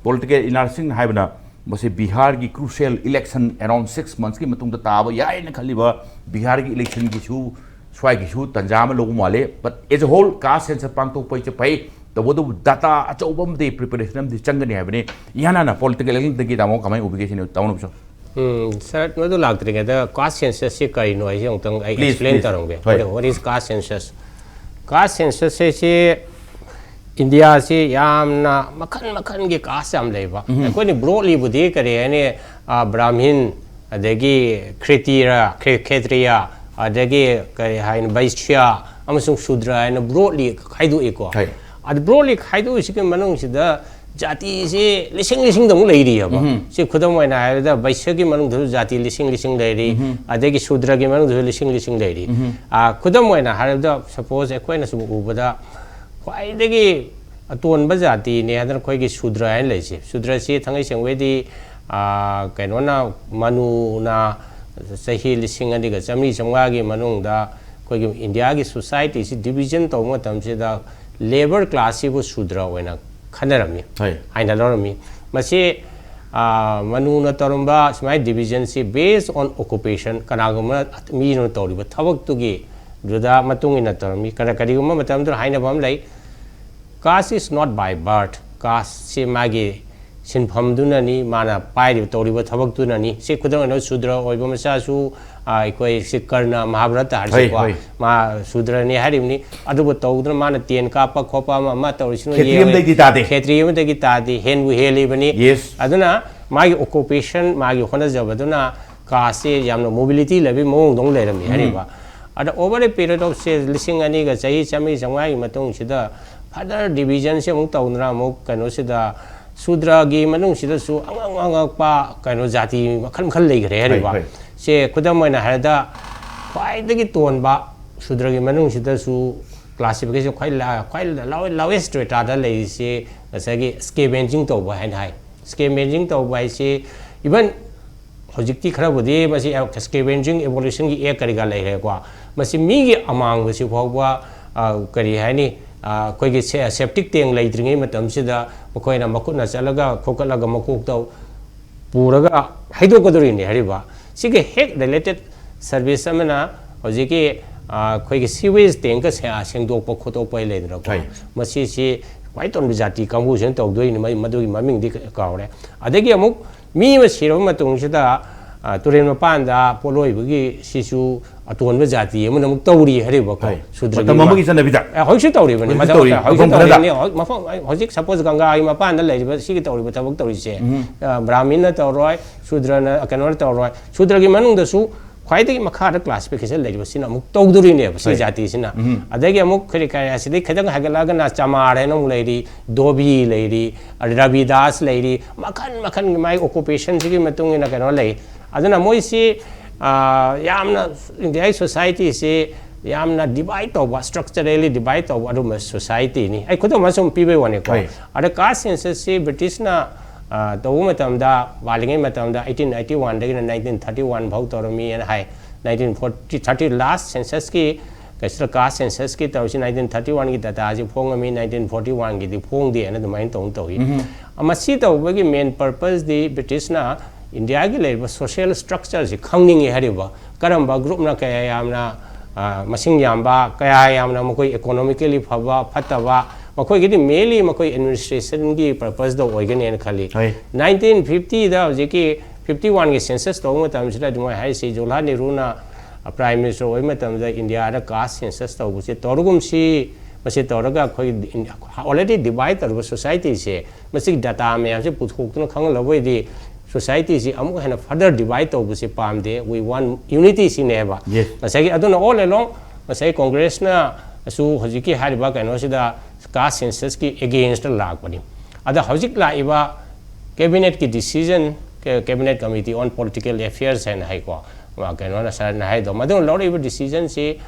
ꯄꯣꯂꯤꯇꯤꯀꯦꯜ ꯑꯦꯅꯥꯂꯥꯏꯁꯁꯤꯡꯅ ꯍꯥꯏꯕꯅ, ꯃꯁꯤ ꯕꯤꯍꯥꯔꯒꯤ ꯀ꯭ꯔꯨꯁꯤꯌꯦꯜ ꯏꯂꯦꯛꯁꯟ ꯑꯦꯔꯥꯎꯟ ꯁꯤꯛꯁ ꯃꯟꯊꯁꯀꯤ ꯃꯇꯨꯡꯗ ꯇꯥꯕ ꯌꯥꯏꯅ ꯈꯜꯂꯤꯕ ꯕꯤꯍꯥꯔꯒꯤ ꯏꯂꯦꯛꯁꯟꯒꯤꯁꯨ, ꯁ꯭ꯋꯥꯏꯒꯤꯁꯨ ꯇꯟꯖꯥ ꯑꯃ ꯂꯧꯕ ꯃꯥꯜꯂꯦ꯫ But as a whole, caste census ꯄꯥꯡꯊꯣꯛꯄ ꯍꯥꯏꯁꯦ ꯐꯩ, ꯇꯧꯕꯇꯕꯨ ꯗꯥꯇꯥ ꯑꯆꯧꯕ ꯑꯃꯗꯤ ꯄ꯭ꯔꯤꯄꯦꯔꯦꯁꯟ ꯑꯃꯗꯤ ꯆꯪꯒꯅꯤ ꯍꯥꯏꯕꯅꯤ꯫ ꯏꯍꯥꯟ ꯍꯥꯟꯅ ꯄꯣꯂꯤꯇꯤꯀꯦꯜ ꯑꯦꯡꯒꯜꯗꯒꯤ ꯇꯥꯃꯣ ꯀꯃꯥꯏꯅ ꯎꯕꯤꯒꯦ ꯁꯤꯅꯤ, ꯇꯥꯃꯣ ꯅꯧꯕꯁꯨ? ꯎꯝ, ꯁꯥꯔ, ꯃꯗꯨ ꯂꯥꯛꯇ꯭ꯔꯤꯉꯩꯗ ꯀꯥꯁ ꯁꯦꯟꯁꯁꯁꯤ ꯀꯔꯤꯅꯣ ꯍꯥꯏꯁꯦ ꯑꯃꯨꯛꯇꯪ ꯑꯩ please, ꯑꯦꯛꯁꯄ꯭ꯂꯦꯟ please. ꯇꯧꯔꯝꯒꯦ꯫ ꯍꯣꯏ꯫ What is caste census? ꯀꯥꯁ ꯁꯦꯟꯁꯁꯁꯦ ꯁꯤ ꯏꯟꯗꯤꯌꯥꯁꯤ ꯌꯥꯝꯅ ꯃꯈꯜ ꯃꯈꯜꯒꯤ ꯀꯥꯁ ꯌꯥꯝ ꯂꯩꯕ꯫ ꯎꯝ꯫ ꯑꯩꯈꯣꯏꯅ ꯕ꯭ꯔꯣꯗꯂꯤꯕꯨꯗꯤ ꯀꯔꯤ ꯍꯥꯏꯅꯤ, ꯑ, ꯕ꯭ꯔꯥꯍꯃꯤꯟ, ꯑꯗꯒꯤ ꯈ꯭ꯔꯤꯇꯤꯔ, ꯈ꯭ꯔꯦ-, ꯈꯦꯇ꯭ꯔꯤꯌꯥ, ꯑꯗꯒꯤ ꯀꯔꯤ ꯍꯥꯏꯅꯤ, ꯕꯩꯁ꯭ꯌꯥ ꯑꯃꯁꯨꯡ ꯁꯨꯗ꯭ꯔ ꯍꯥꯏꯅ ꯕ꯭ꯔꯣꯗꯂꯤ ꯈꯥꯏꯗꯣꯛꯏꯀꯣ꯫ ꯍꯣꯏ꯫ ꯑꯗꯨ ꯕ꯭ꯔꯣꯗꯂꯤ ꯈꯥꯏꯗꯣꯛꯏꯁꯤꯒꯤ ꯃꯅꯨꯡꯁꯤꯗ ꯖꯥꯇꯤꯁꯤ ꯂꯤꯁꯤꯡ ꯂꯤꯁꯤꯡꯗ ꯑꯃꯨꯛ ꯂꯩꯔꯤꯑꯕ꯫ ꯎꯝ꯫ ꯁꯤ ꯈꯨꯗꯝ ꯑꯣꯏꯅ ꯍꯥꯏꯔꯕꯗ ꯕꯩꯁ꯭ꯌꯒꯤ ꯃꯅꯨꯡꯗꯁꯨ ꯖꯥꯇꯤ ꯂꯤꯁꯤꯡ ꯂꯤꯁꯤꯡ ꯂꯩꯔꯤ, ꯎꯝ꯫ ꯑꯗꯒꯤ ꯁꯨꯗ꯭ꯔꯒꯤ ꯃꯅꯨꯡꯗꯁꯨ ꯂꯤꯁꯤꯡ ꯂꯤꯁꯤꯡ ꯂꯩꯔꯤ꯫ ꯎꯝ꯫ ꯑ, ꯈꯨꯗꯝ ꯑꯣꯏꯅ ꯍꯥꯏꯔꯕꯗ, ꯁꯄꯣꯁ, ꯑꯩꯈꯣꯏꯅ ꯁꯨꯝ ꯎꯕꯗ ꯈ꯭ꯋꯥꯏꯗꯒꯤ ꯑꯇꯣꯟꯕ ꯖꯥꯇꯤꯅꯦ ꯍꯥꯏꯗꯅ ꯑꯩꯈꯣꯏꯒꯤ ꯁꯨꯗ꯭ꯔ ꯍꯥꯏꯅ ꯂꯩꯁꯦ꯫ ꯁꯨꯗ꯭ꯔꯁꯤ ꯊꯥꯡꯒꯩ ꯁꯦꯡꯕꯩꯗꯤ, ꯑ, ꯀꯩꯅꯣꯅ, ꯃꯅꯨꯅ ꯆꯍꯤ ꯂꯤꯁꯤꯡ ꯑꯅꯤꯒ ꯆꯥꯃꯔꯤ ꯆꯥꯃꯉꯥꯒꯤ ꯃꯅꯨꯡꯗ ꯑꯩꯈꯣꯏꯒꯤ ꯏꯟꯗꯤꯌꯥꯒꯤ ꯁꯣꯁꯥꯏꯇꯤꯁꯤ ꯗꯤꯕꯤꯖꯟ ꯇꯧꯕ ꯃꯇꯝꯁꯤꯗ ꯂꯦꯕꯔ ꯀ꯭ꯂꯥꯁꯁꯤꯕꯨ ꯁꯨꯗ꯭ꯔ ꯑꯣꯏꯅ ꯈꯟꯅꯔꯝꯃꯤ, ꯍꯣꯏ꯫ ꯍꯥꯏꯅ ꯂꯧꯔꯝꯃꯤ꯫ ꯃꯁꯤ, ꯑ, ꯃꯅꯨꯅ ꯇꯧꯔꯝꯕ ꯁꯨꯃꯥꯏꯅ ꯗꯤꯕꯤꯖꯟꯁꯤ based on occupation, ꯀꯅꯥꯒꯨꯝꯕ ꯃꯤꯅ ꯇꯧꯔꯤꯕ ꯊꯕꯛꯇꯨꯒꯤ ꯑꯗꯨꯗ ꯃꯇꯨꯡ ꯏꯟꯅ ꯇꯧꯔꯝꯃꯤ꯫ ꯀꯔ-, ꯀꯔꯤꯒꯨꯝꯕ ꯃꯇꯝꯗꯨꯗ ꯍꯥꯏꯅꯕ ꯑꯃ ꯂꯩ, "Caste is not by birth", ꯀꯥꯁꯁꯤ ꯃꯥꯒꯤ ꯁꯤꯟꯐꯝꯗꯨꯅꯅꯤ, ꯃꯥꯅ ꯄꯥꯏꯔꯤꯕ, ꯇꯧꯔꯤꯕ ꯊꯕꯛꯇꯨꯅꯅꯤ꯫ ꯁꯤ ꯈꯨꯗꯝ ꯑꯣꯏꯅ ꯁꯨꯗ꯭ꯔ ꯑꯣꯏꯕ ꯃꯆꯥꯁꯨ, ꯑꯩꯈꯣꯏ ꯁꯤ ꯀꯔꯅ ꯃꯍꯥꯚꯥꯔꯠꯇ ꯍꯥꯏꯔꯁꯤꯀꯣ, ꯍꯣꯏ꯫ ꯃꯥ ꯁꯨꯗ꯭ꯔꯅꯤ ꯍꯥꯏꯔꯤꯕꯅꯤ꯫ ꯑꯗꯨꯕꯨ ꯇꯧꯗꯅ ꯃꯥꯅ ꯇꯦꯟ ꯀꯥꯞꯄ ꯈꯣꯠꯄ ꯑꯃ ꯑꯃ ꯇꯧꯔꯤꯁꯤꯅ ꯈꯦꯇ꯭ꯔꯤ ꯌꯦꯡꯉꯨ꯫ ꯑꯃꯗꯒꯤ ꯇꯥꯗꯦ꯫ ꯈꯦꯇ꯭ꯔꯤ ꯑꯃꯗꯒꯤ ꯇꯥꯗꯦ, ꯍꯦꯟꯕꯨ ꯍꯦꯜꯂꯤꯕꯅꯤ꯫ Yes꯫ ꯑꯗꯨꯅ ꯃꯥꯒꯤ occupation, ꯃꯥꯒꯤ ꯍꯣꯠꯅꯖꯕꯗꯨꯅ casteꯁꯦ ꯌꯥꯝꯅ mobility ꯂꯩꯕꯒꯤ ꯃꯑꯣꯡꯗ ꯑꯃꯨꯛ ꯂꯩꯔꯝꯃꯤ ꯍꯥꯏꯔꯤꯕ꯫ ꯑꯗ over a period of, say, ꯂꯤꯁꯤꯡ ꯑꯅꯤꯒ ꯆꯍꯤ ꯆꯥꯝꯃꯔꯤ ꯆꯥꯝꯃꯉꯥꯒꯤ ꯃꯇꯨꯡꯁꯤꯗ further divisionꯁꯦ ꯑꯃꯨꯛ ꯇꯧꯗꯅ ꯑꯃꯨꯛ ꯀꯩꯅꯣꯁꯤꯗ ꯁꯨꯗ꯭ꯔꯒꯤ ꯃꯅꯨꯡꯁꯤꯗꯁꯨ ꯑꯉꯛ ꯑꯉꯛꯄ ꯀꯩꯅꯣ ꯖꯥꯇꯤ ꯃꯈꯜ ꯃꯈꯜ ꯂꯩꯈ꯭ꯔꯦ ꯍꯥꯏꯔꯤꯕ꯫ ꯍꯣꯏ꯫ ꯁꯦ ꯈꯨꯗꯝ ꯑꯣꯏꯅ ꯍꯥꯏꯔꯕꯗ ꯈ꯭ꯋꯥꯏꯗꯒꯤ ꯇꯣꯟꯕ ꯁꯨꯗ꯭ꯔꯒꯤ ꯃꯅꯨꯡꯁꯤꯗꯁꯨ classification ꯈ꯭ꯋꯥꯏ ꯂ-, ꯈ꯭ꯋꯥꯏ lowest strataꯗ ꯂꯩꯔꯤꯁꯦ ꯉꯁꯥꯏꯒꯤ scavenging ꯇꯧꯕ ꯍꯥꯏꯅ ꯍꯥꯏ꯫ Scavenging ꯇꯧꯕ ꯍꯥꯏꯁꯤ even ꯍꯧꯖꯤꯛꯇꯤ ꯈꯔꯕꯨꯗꯤ ꯃꯁꯤ scavenging abolitionꯒꯤ act ꯀꯔꯤ ꯀꯔꯥ ꯂꯩꯈ꯭ꯔꯦꯀꯣ꯫ ꯃꯁꯤ ꯃꯤꯒꯤ ꯑꯃꯥꯡꯕꯁꯤ ꯐꯥꯎꯕ, ꯑ, ꯀꯔꯤ ꯍꯥꯏꯅꯤ, ꯑ, ꯑꯩꯈꯣꯏꯒꯤ se-, septic tank ꯂꯩꯇ꯭ꯔꯤꯉꯩ ꯃꯇꯝꯁꯤꯗ ꯃꯈꯣꯏꯅ ꯃꯈꯨꯠꯅ ꯆꯠꯂꯒ ꯈꯣꯀꯠꯂꯒ ꯃꯀꯣꯛꯇ ꯄꯨꯔꯒ ꯍꯩꯗꯣꯛꯀꯗꯧꯔꯤꯅꯤ ꯍꯥꯏꯔꯤꯕ꯫ ꯁꯤꯒ ꯍꯦꯛ related service ꯑꯃꯅ ꯍꯧꯖꯤꯛꯀꯤ, ꯑ, ꯑꯩꯈꯣꯏꯒꯤ sewage tankꯀ ꯁꯦ-, ꯁꯦꯡꯗꯣꯛꯄ ꯈꯣꯠꯇꯣꯛꯄ ꯂꯩꯗꯅꯀꯣ꯫ ꯍꯣꯏ꯫ ꯃꯁꯤꯁꯤ ꯈ꯭ꯋꯥꯏ ꯇꯣꯟꯕ ꯖꯥꯇꯤ ꯀꯥꯡꯕꯨꯁꯤꯅ ꯇꯧꯗꯣꯏꯅꯤ, ꯃ-, ꯃꯗꯨꯒꯤ ꯃꯃꯤꯡꯗꯤ ꯀ-, ꯀꯥꯎꯔꯦ꯫ ꯑꯗꯒꯤ ꯑꯃꯨꯛ ꯃꯤ ꯑꯃ ꯁꯤꯔꯕ ꯃꯇꯨꯡꯁꯤꯗ, ꯑ, ꯇꯨꯔꯦꯜ ꯃꯄꯥꯟꯗ ꯄꯣꯠꯂꯣꯏꯕꯒꯤ ꯁꯤꯁꯨ ꯑꯇꯣꯟꯕ ꯖꯥꯇꯤ ꯑꯃꯅ ꯑꯃꯨꯛ ꯇꯧꯔꯤ ꯍꯥꯏꯔꯤꯕꯀꯣ, ꯍꯣꯏ꯫ ꯁꯨꯗ꯭ꯔꯒꯤ ꯃꯇꯝ ꯃ-, ꯑꯃꯒꯤ ꯆꯠꯅꯕꯤꯗ꯫ ꯑ, ꯍꯧꯖꯤꯛꯁꯨ ꯇꯧꯔꯤꯕꯅꯤ꯫ ꯍꯧꯖꯤꯛ ꯃꯇꯝ ꯇꯧꯔꯤ, ꯍꯧꯖꯤꯛꯁꯨ ꯃꯐꯝ ꯈꯔꯗ꯫ ꯇꯧꯔꯤꯕꯅꯤ꯫ ꯍꯧ-, ꯃꯐꯝ, ꯍꯧꯖꯤꯛ suppose ꯒꯪꯒꯥꯒꯤ ꯃꯄꯥꯟꯗ ꯂꯩꯔꯤꯕ ꯁꯤꯒꯤ ꯇꯧꯔꯤꯕ ꯊꯕꯛ ꯇꯧꯔꯤꯁꯦ, ꯑ, ꯕ꯭ꯔꯥꯍꯃꯤꯟꯅ ꯇꯧꯔꯣꯏ, ꯁꯨꯗ꯭ꯔꯅ, ꯀꯩꯅꯣꯅ ꯇꯧꯔꯣꯏ, ꯁꯨꯗ꯭ꯔꯒꯤ ꯃꯅꯨꯡꯗꯁꯨ ꯈ꯭ꯋꯥꯏꯗꯒꯤ ꯃꯈꯥꯗ classification ꯂꯩꯔꯤꯕꯁꯤꯅ ꯑꯃꯨꯛ ꯇꯧꯗꯣꯔꯤꯅꯦꯕ ꯁꯤ ꯍꯣꯏ꯫ ꯖꯥꯇꯤꯁꯤꯅ꯫ ꯑꯗꯒꯤ ꯑꯃꯨꯛ ꯀꯔꯤ ꯀꯔꯤ ꯑꯁꯤꯗꯩ ꯈꯤꯇꯪ ꯍꯥꯏꯒꯠꯂꯛꯑꯒꯅ ꯆꯃꯥꯔ ꯍꯥꯏꯅ ꯑꯃꯨꯛ ꯂꯩꯔꯤ, ꯗꯣꯕꯤ ꯂꯩꯔꯤ, ꯔꯕꯤꯗꯥꯁ ꯂꯩꯔꯤ, ꯃꯈꯜ ꯃꯈꯜꯒꯤ ꯃꯥꯒꯤ occupationꯁꯤꯒꯤ ꯃꯇꯨꯡ ꯏꯟꯅ ꯀꯩꯅꯣ ꯂꯩ꯫ ꯑꯗꯨꯅ ꯃꯣꯏꯁꯤ, ꯑ, ꯌꯥꯝꯅ ꯏꯟꯗꯤꯌꯥꯒꯤ societyꯁꯤ ꯌꯥꯝꯅ divide ꯇꯧꯕ, structurally divide ꯇꯧꯕ ꯑꯗꯨꯝꯕ societyꯅꯤ꯫ ꯑꯩ ꯈꯨꯗꯝ ꯑꯃ ꯁꯨꯝ ꯄꯤꯕꯩ ꯋꯥꯅꯤꯀꯣ꯫ ꯍꯣꯏ꯫ ꯑꯗ caste censusꯁꯤ Britishꯅ, ꯑ, ꯇꯧꯕ ꯃꯇꯝꯗ, ꯋꯥꯠꯂꯤꯉꯩ ꯃꯇꯝꯗ eighteen eighty oneꯗꯒꯤꯅ nineteen thirty one ꯐꯥꯎ ꯇꯧꯔꯝꯃꯤꯅ ꯍꯥꯏ꯫ Nineteen forty, thirty last censusꯀꯤ, ꯀꯩꯁꯤꯗ caste censusꯀꯤ ꯇꯧꯔꯤꯁꯤ nineteen thirty oneꯒꯤ dataꯁꯤ ꯐꯣꯡꯉꯝꯃꯤ, nineteen forty oneꯒꯤꯗꯤ ꯐꯣꯡꯗꯦꯅ ꯑꯗꯨꯃꯥꯏꯅ ꯇꯧꯅ ꯇꯧꯏ꯫ ꯃꯁꯤ ꯇꯧꯕꯒꯤ main purposeꯗꯤ Britishꯅ ꯏꯟꯗꯤꯌꯥꯒꯤ ꯂꯩꯔꯤꯕ social structureꯁꯤ ꯈꯪꯅꯤꯡꯉꯤ ꯍꯥꯏꯔꯤꯕ, ꯀꯔꯝꯕ groupꯅ ꯀꯌꯥ ꯌꯥꯝꯅ, ꯑ, ꯃꯁꯤꯡ ꯌꯥꯝꯕ, ꯀꯌꯥ ꯌꯥꯝꯅ ꯃꯈꯣꯏ economically ꯐꯕ, ꯐꯠꯇꯕ, ꯃꯈꯣꯏꯒꯤꯗꯤ mainly ꯃꯈꯣꯏ administrationꯒꯤ purposeꯗ ꯑꯣꯏꯒꯅꯦꯅ ꯈꯜꯂꯤ꯫ ꯍꯣꯏ꯫ Nineteen fiftyꯗ ꯍꯧꯖꯤꯛꯀꯤ ꯐꯤꯐꯇꯤ ꯋꯥꯟꯒꯤ ꯁꯦꯟꯁꯁ ꯇꯧꯕ ꯃꯇꯝꯁꯤꯗ ꯑꯗꯨꯃꯥꯏꯅ ꯍꯥꯏꯔꯤꯁꯤ, ꯖꯋꯥꯍꯔꯂꯥꯜ ꯅꯦꯍꯔꯨꯅ ꯄ꯭ꯔꯥꯏꯝ ꯃꯤꯅꯤꯁꯇꯔ ꯑꯣꯏꯕ ꯃꯇꯝꯗ ꯏꯟꯗꯤꯌꯥꯗ ꯀꯥꯁ ꯁꯦꯟꯁꯁ ꯇꯧꯕꯁꯦ ꯇꯧꯔꯒꯨꯝꯁꯤ, ꯃꯁꯤ ꯇꯧꯔꯒ ꯑꯩꯈꯣꯏ ꯑꯣꯜꯔꯦꯗꯤ ꯗꯤꯚꯥꯏꯠ ꯇꯧꯔꯤꯕ ꯁꯣꯁꯥꯏꯇꯤꯁꯦ, ꯃꯁꯤꯒꯤ ꯗꯇꯥ ꯃꯌꯥꯝꯁꯦ ꯄꯨꯊꯣꯛꯇꯨꯅ ꯈꯪꯍꯜꯂꯕ ꯑꯣꯏꯗꯤ ꯁꯣꯁꯥꯏꯇꯤꯁꯤ ꯑꯃꯨꯛ ꯍꯦꯟꯅ ꯐꯔꯗꯔ ꯗꯤꯚꯥꯏꯠ ꯇꯧꯕꯁꯦ ꯄꯥꯝꯗꯦ꯫ We want unity ꯁꯤꯅꯦꯕ꯫ Yes. ꯉꯁꯥꯏꯒꯤ ꯑꯗꯨꯅ all along ꯉꯁꯥꯏ ꯀꯣꯡꯒ꯭ꯔꯦꯁꯅꯁꯨ ꯍꯧꯖꯤꯛꯀꯤ ꯍꯥꯏꯔꯤꯕ ꯀꯩꯅꯣꯁꯤꯗ ꯀꯥꯁ ꯁꯦꯟꯁꯁꯀꯤ ꯑꯦꯒꯦꯟꯁꯇ ꯂꯥꯛꯄꯅꯤ꯫ ꯑꯗ ꯍꯧꯖꯤꯛ ꯂꯥꯛꯏꯕ ꯀꯦꯕꯤꯅꯦꯠꯀꯤ decision, Cabinet Committee on Political Affairs ꯍꯥꯏꯅ ꯍꯥꯏꯀꯣ, ꯃꯥ ꯀꯩꯅꯣꯅ ꯁꯥꯔꯅ ꯍꯥꯏꯗꯣ, ꯃꯗꯨꯅ ꯂꯧꯔꯛꯏꯕ ꯗꯤꯁꯤꯖꯟꯁꯤ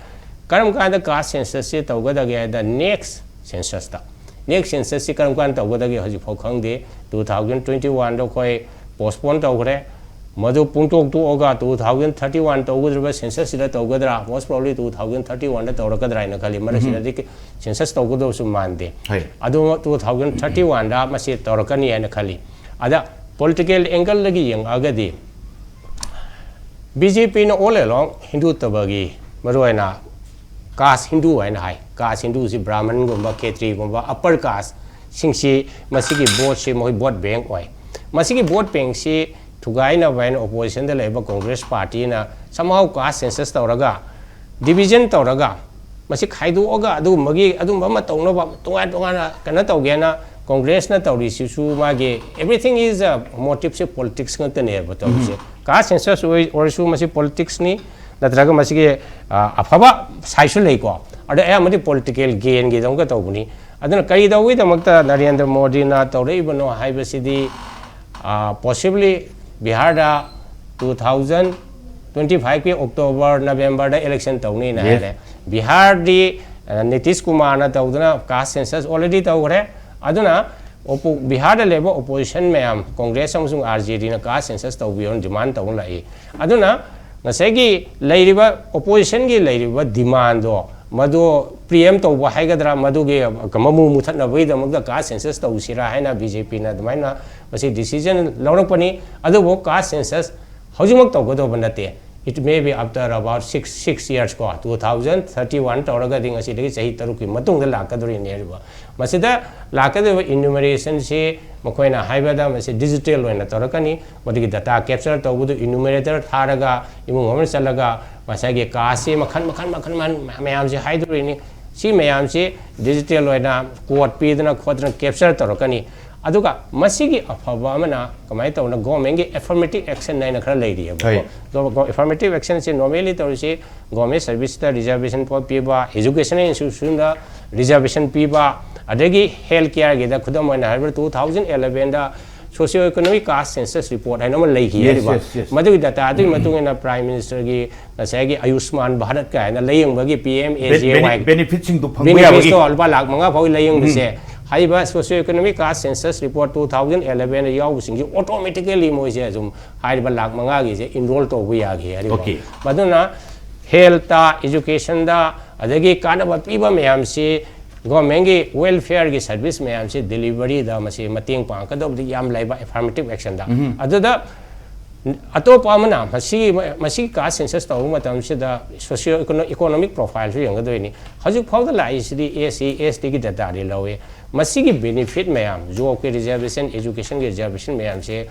ꯀꯔꯝ ꯀꯥꯟꯗ ꯀꯥꯁ ꯁꯦꯟꯁꯁꯁꯤ ꯇꯧꯒꯗꯒꯦ ꯍꯥꯏꯗ ꯅꯦꯛꯁ ꯁꯦꯟꯁꯁꯇ, ꯅꯦꯛꯁ ꯁꯦꯟꯁꯁꯁꯤ ꯀꯔꯝ ꯀꯥꯟꯗ ꯇꯧꯒꯗꯒꯦ ꯍꯧꯖꯤꯛꯐꯥꯎ ꯈꯪꯗꯦ꯫ ꯇꯨ ꯊꯥꯎꯖꯟ ꯇ꯭ꯋꯦꯟꯇꯤ ꯋꯥꯟꯗ ꯑꯩꯈꯣꯏ ꯄꯣꯁꯄꯣꯟ ꯇꯧꯈ꯭ꯔꯦ꯫ ꯃꯗꯨ ꯄꯨꯡꯇꯣꯛ ꯇꯣꯛꯑꯒ ꯇꯨ ꯊꯥꯎꯖꯟ ꯊꯥꯔꯇꯤ ꯋꯥꯟ ꯇꯧꯒꯗ꯭ꯔꯤꯕ ꯁꯦꯟꯁꯁꯁꯤꯗ ꯇꯧꯒꯗ꯭ꯔꯥ? Most probably two thousand thirty one ꯗ ꯇꯧꯔꯛꯀꯗ꯭ꯔꯥ ꯍꯥꯏꯅ ꯈꯜꯂꯤ꯫ ꯃꯔꯛꯁꯤꯗꯗꯤ ꯁꯦꯟꯁꯁ ꯇꯧꯒꯗꯕꯁꯨ ꯃꯥꯟꯗꯦ꯫ ꯍꯣꯏ꯫ ꯑꯗꯨ ꯇꯨ ꯊꯥꯎꯖꯟ ꯊꯥꯔꯇꯤ ꯋꯥꯟꯗ ꯃꯁꯤ ꯇꯧꯔꯛꯀꯅꯤ ꯍꯥꯏꯅ ꯈꯜꯂꯤ꯫ ꯑꯗ ꯄꯣꯂꯤꯇꯤꯀꯦꯜ ꯑꯦꯡꯒꯜꯗꯒꯤ ꯌꯦꯡꯉꯛꯑꯒꯗꯤ ꯕꯤ ꯖꯦ ꯄꯤꯅ all along ꯍꯤꯟꯗꯨꯠꯇꯕꯒꯤ, ꯃꯔꯨꯑꯣꯏꯅ ꯀꯥꯁ ꯍꯤꯟꯗꯨ ꯍꯥꯏꯅ ꯍꯥꯏ, ꯀꯥꯁ ꯍꯤꯟꯗꯨꯁꯤ ꯕ꯭ꯔꯥꯍꯃꯟꯒꯨꯝꯕ, ꯈꯦꯇ꯭ꯔꯤꯒꯨꯝꯕ, ꯑꯄꯔ ꯀꯥꯁꯁꯤꯡꯁꯤ ꯃꯁꯤꯒꯤ ꯚꯣꯠꯁꯤ ꯃꯈꯣꯏ ꯚꯣꯠ ꯕꯦꯡ ꯑꯣꯏ꯫ ꯃꯁꯤꯒꯤ ꯚꯣꯠ ꯕꯦꯡꯁꯤ ꯊꯨꯒꯥꯏꯅꯕ ꯍꯥꯏꯅ ꯑꯣꯄꯣꯖꯤꯁꯟꯗ ꯂꯩꯕ ꯀꯣꯡꯒ꯭ꯔꯦꯁ ꯄꯥꯔꯇꯤꯅ somehow ꯀꯥꯁ ꯁꯦꯟꯁꯁ ꯇꯧꯔꯒ, ꯗꯤꯚꯤꯖꯟ ꯇꯧꯔꯒ, ꯃꯁꯤ ꯈꯥꯏꯗꯣꯛꯑꯒ ꯑꯗꯨꯒꯨꯝꯕꯒꯤ, ꯑꯗꯨꯒꯨꯝꯕ ꯑꯃ ꯇꯧꯅꯕ ꯇꯣꯉꯥꯟ ꯇꯣꯉꯥꯟꯅ ꯀꯩꯅꯣ ꯇꯧꯒꯦꯅ ꯀꯣꯡꯒ꯭ꯔꯦꯁꯅ ꯇꯧꯔꯤꯁꯤꯁꯨ ꯃꯥꯒꯤ everything is a motive say politics ꯉꯥꯛꯇꯅꯦꯕ ꯇꯧꯔꯤꯁꯦ꯫ ꯀꯥꯁ ꯁꯦꯟꯁꯁ ꯑꯣꯏ-, ꯑꯣꯏꯔꯁꯨ ꯃꯁꯤ ꯄꯣꯂꯤꯇꯤꯛꯁꯅꯤ, ꯅꯠꯇ꯭ꯔꯒ ꯃꯁꯤꯒꯤ, ꯑ, ꯑꯐꯕ ꯁꯥꯏꯠꯁꯨ ꯂꯩꯀꯣ꯫ ꯑꯗꯣ ꯑꯌꯥꯝꯕꯗꯤ ꯄꯣꯂꯤꯇꯤꯀꯦꯜ ꯒꯦꯟꯒꯤꯗꯃꯛꯇ ꯇꯧꯕꯅꯤ꯫ ꯑꯗꯨꯅ ꯀꯔꯤꯗꯧꯕꯒꯤꯗꯃꯛꯇ ꯅꯔꯦꯟꯗ꯭ꯔ ꯃꯣꯗꯤꯅ ꯇꯧꯔꯛꯏꯕꯅꯣ ꯍꯥꯏꯕꯁꯤꯗꯤ, ꯄꯣꯁꯤꯕꯂꯤ ꯕꯤꯍꯥꯔꯗ ꯇꯨ ꯊꯥꯎꯖꯟ ꯇ꯭ꯋꯦꯟꯇꯤ ꯐꯥꯏꯚꯀꯤ ꯑꯣꯛꯇꯣꯕꯔ, ꯅꯕꯦꯝꯕꯔꯗ ꯏꯂꯦꯛꯁꯟ ꯇꯧꯅꯤꯅ Yes. ꯍꯥꯏꯔꯦ꯫ ꯕꯤꯍꯥꯔꯗꯤ, ꯑ, ꯅꯤꯇꯤꯁ ꯀꯨꯃꯥꯔꯅ ꯇꯧꯗꯨꯅ ꯀꯥꯁ ꯁꯦꯟꯁꯁ ꯑꯣꯜꯔꯦꯗꯤ ꯇꯧꯈ꯭ꯔꯦ꯫ ꯑꯗꯨꯅ ꯑꯣꯄꯣ-, ꯕꯤꯍꯥꯔꯗ ꯂꯩꯕ ꯑꯣꯄꯣꯖꯤꯁꯟ ꯃꯌꯥꯝ, ꯀꯣꯡꯒ꯭ꯔꯦꯁ ꯑꯃꯁꯨꯡ ꯑꯥꯔ ꯖꯦ ꯗꯤꯅ ꯀꯥꯁ ꯁꯦꯟꯁꯁ ꯇꯧꯕꯤꯌꯣꯅ ꯗꯤꯃꯥꯟ ꯇꯧꯅ ꯂꯥꯛꯏ꯫ ꯑꯗꯨꯅ ꯉꯁꯥꯏꯒꯤ ꯂꯩꯔꯤꯕ ꯑꯣꯄꯣꯖꯤꯁꯟꯒꯤ ꯂꯩꯔꯤꯕ ꯗꯤꯃꯥꯟꯗꯣ, ꯃꯗꯨ ꯄ꯭ꯔꯤꯑꯦꯝ ꯇꯧꯕ ꯍꯥꯏꯒꯗ꯭ꯔꯥ, ꯃꯗꯨꯒꯤ ꯃꯃꯨ ꯃꯨꯊꯠꯅꯕꯒꯤꯗꯃꯛꯇ ꯀꯥꯁ ꯁꯦꯟꯁꯁ ꯇꯧꯁꯤꯔꯥ ꯍꯥꯏꯅ ꯕꯤ ꯖꯦ ꯄꯤꯅ ꯑꯗꯨꯃꯥꯏꯅ ꯃꯁꯤ ꯗꯤꯁꯤꯖꯟ ꯂꯧꯔꯛꯄꯅꯤ꯫ ꯑꯗꯨꯕꯨ ꯀꯥꯁ ꯁꯦꯟꯁꯁ ꯍꯧꯖꯤꯛꯃꯛ ꯇꯧꯒꯗꯧꯕ ꯅꯠꯇꯦ꯫ It may be after about six, six years ꯀꯣ, ꯇꯨ ꯊꯥꯎꯖꯟ ꯊꯥꯔꯇꯤ ꯋꯥꯟ ꯇꯧꯔꯒꯗꯤ ꯉꯁꯤꯗꯒꯤ ꯆꯍꯤ ꯇꯔꯨꯛꯀꯤ ꯃꯇꯨꯡꯗ ꯂꯥꯛꯀꯗꯧꯔꯤꯅꯦꯕ꯫ ꯃꯁꯤꯗ ꯂꯥꯛꯀꯗꯧꯔꯤꯕ ꯏꯅ꯭ꯌꯨꯃꯔꯦꯁꯟꯁꯤ ꯃꯈꯣꯏꯅ ꯍꯥꯏꯕꯗ ꯃꯁꯤ digital ꯑꯣꯏꯅ ꯇꯧꯔꯛꯀꯅꯤ꯫ ꯃꯗꯨꯒꯤ data capture ꯇꯧꯕꯗꯨ enumerator ꯊꯥꯔꯒ ꯏꯃꯨꯡ ꯑꯃꯗ ꯆꯠꯂꯒ ꯉꯁꯥꯏꯒꯤ caste ꯁꯤ ꯃꯈꯜ ꯃꯈꯜ ꯃꯈꯜ ꯃꯈꯜ ꯃꯌꯥꯝꯁꯦ ꯍꯥꯏꯗꯣꯔꯤꯅꯤ꯫ ꯁꯤ ꯃꯌꯥꯝꯁꯤ digital ꯑꯣꯏꯅ code ꯄꯤꯗꯅ ꯈꯣꯠꯇꯅ capture ꯇꯧꯔꯛꯀꯅꯤ꯫ ꯑꯗꯨꯒ ꯃꯁꯤꯒꯤ ꯑꯐꯕ ꯑꯃꯅ ꯀꯃꯥꯏꯅ ꯇꯧꯅ government ꯀꯤ affirmative action ꯍꯥꯏꯅ ꯈꯔ ꯂꯩꯔꯤꯑꯕꯀꯣ꯫ ꯍꯣꯏ꯫ ꯑꯗꯣ affirmative action ꯁꯤ normally ꯇꯧꯔꯤꯁꯤ government service ꯇ reservation ꯄꯤꯕ, educational institution ꯗ reservation ꯄꯤꯕ, ꯑꯗꯒꯤ health care ꯒꯤꯗ ꯈꯨꯗꯝ ꯑꯣꯏꯅ ꯍꯥꯏꯔꯕꯗ two thousand eleven ꯗ socio economic caste census report ꯍꯥꯏꯅ ꯑꯃ ꯂꯩꯈꯤ Yes, ꯍꯥꯏꯔꯤꯕ꯫ yes, yes. ꯃꯗꯨꯒꯤ data ꯗꯨꯒꯤ ꯃꯇꯨꯡ ꯏꯟꯅ Prime Minister ꯒꯤ ꯉꯁꯥꯏꯒꯤ Ayushman Bharat ꯀꯥꯏꯅ ꯂꯥꯏꯌꯦꯡꯕꯒꯤ P M A J Y Benefit ꯁꯤꯡꯗꯨ ꯐꯪꯕ ꯌꯥꯕꯒꯤ benefits ꯇꯣ ꯂꯨꯄꯥ ꯂꯥꯛ ꯃꯉꯥ ꯐꯥꯎ ꯂꯥꯏꯌꯦꯡꯕꯁꯦ꯫ ꯍꯥꯏꯔꯤꯕ socio economic caste census report two thousand eleven ꯗ ꯌꯥꯎꯕꯁꯤꯡꯁꯤ automatically ꯃꯣꯏꯁꯦ ꯑꯗꯨꯝ ꯍꯥꯏꯔꯤꯕ ꯂꯥꯛ ꯃꯉꯥꯒꯤꯁꯦ enroll ꯇꯧꯕ ꯌꯥꯈꯤ ꯍꯥꯏꯔꯤꯕ꯫ Okay. ꯃꯗꯨꯅ health ꯇ, education ꯗ, ꯑꯗꯒꯤ ꯀꯥꯟꯅꯕ ꯄꯤꯕ ꯃꯌꯥꯝꯁꯤ, government ꯀꯤ welfare ꯒꯤ service ꯃꯌꯥꯝꯁꯤ delivery ꯗ ꯃꯁꯤ ꯃꯇꯦꯡ ꯄꯥꯡꯒꯗꯧꯕꯗꯤ ꯌꯥꯝ ꯂꯩꯕ affirmative action ꯗ꯫ ꯑꯗꯨꯗ ꯑꯇꯣꯞꯄ ꯑꯃꯅ ꯃꯁꯤꯒꯤ, ꯃꯁꯤꯒꯤ caste census ꯇꯧꯕ ꯃꯇꯝꯁꯤꯗ socio economic profile ꯁꯨ ꯌꯦꯡꯒꯗꯣꯏꯅꯤ꯫ ꯍꯧꯖꯤꯛ ꯐꯥꯎꯗ ꯂꯥꯛꯏꯁꯤꯗꯤ S C, S T ꯒꯤ data ꯗꯤ ꯂꯧꯏ꯫ ꯃꯁꯤꯒꯤ benefit ꯃꯌꯥꯝ, job ꯀꯤ reservation, education ꯒꯤ reservation ꯃꯌꯥꯝꯁꯦ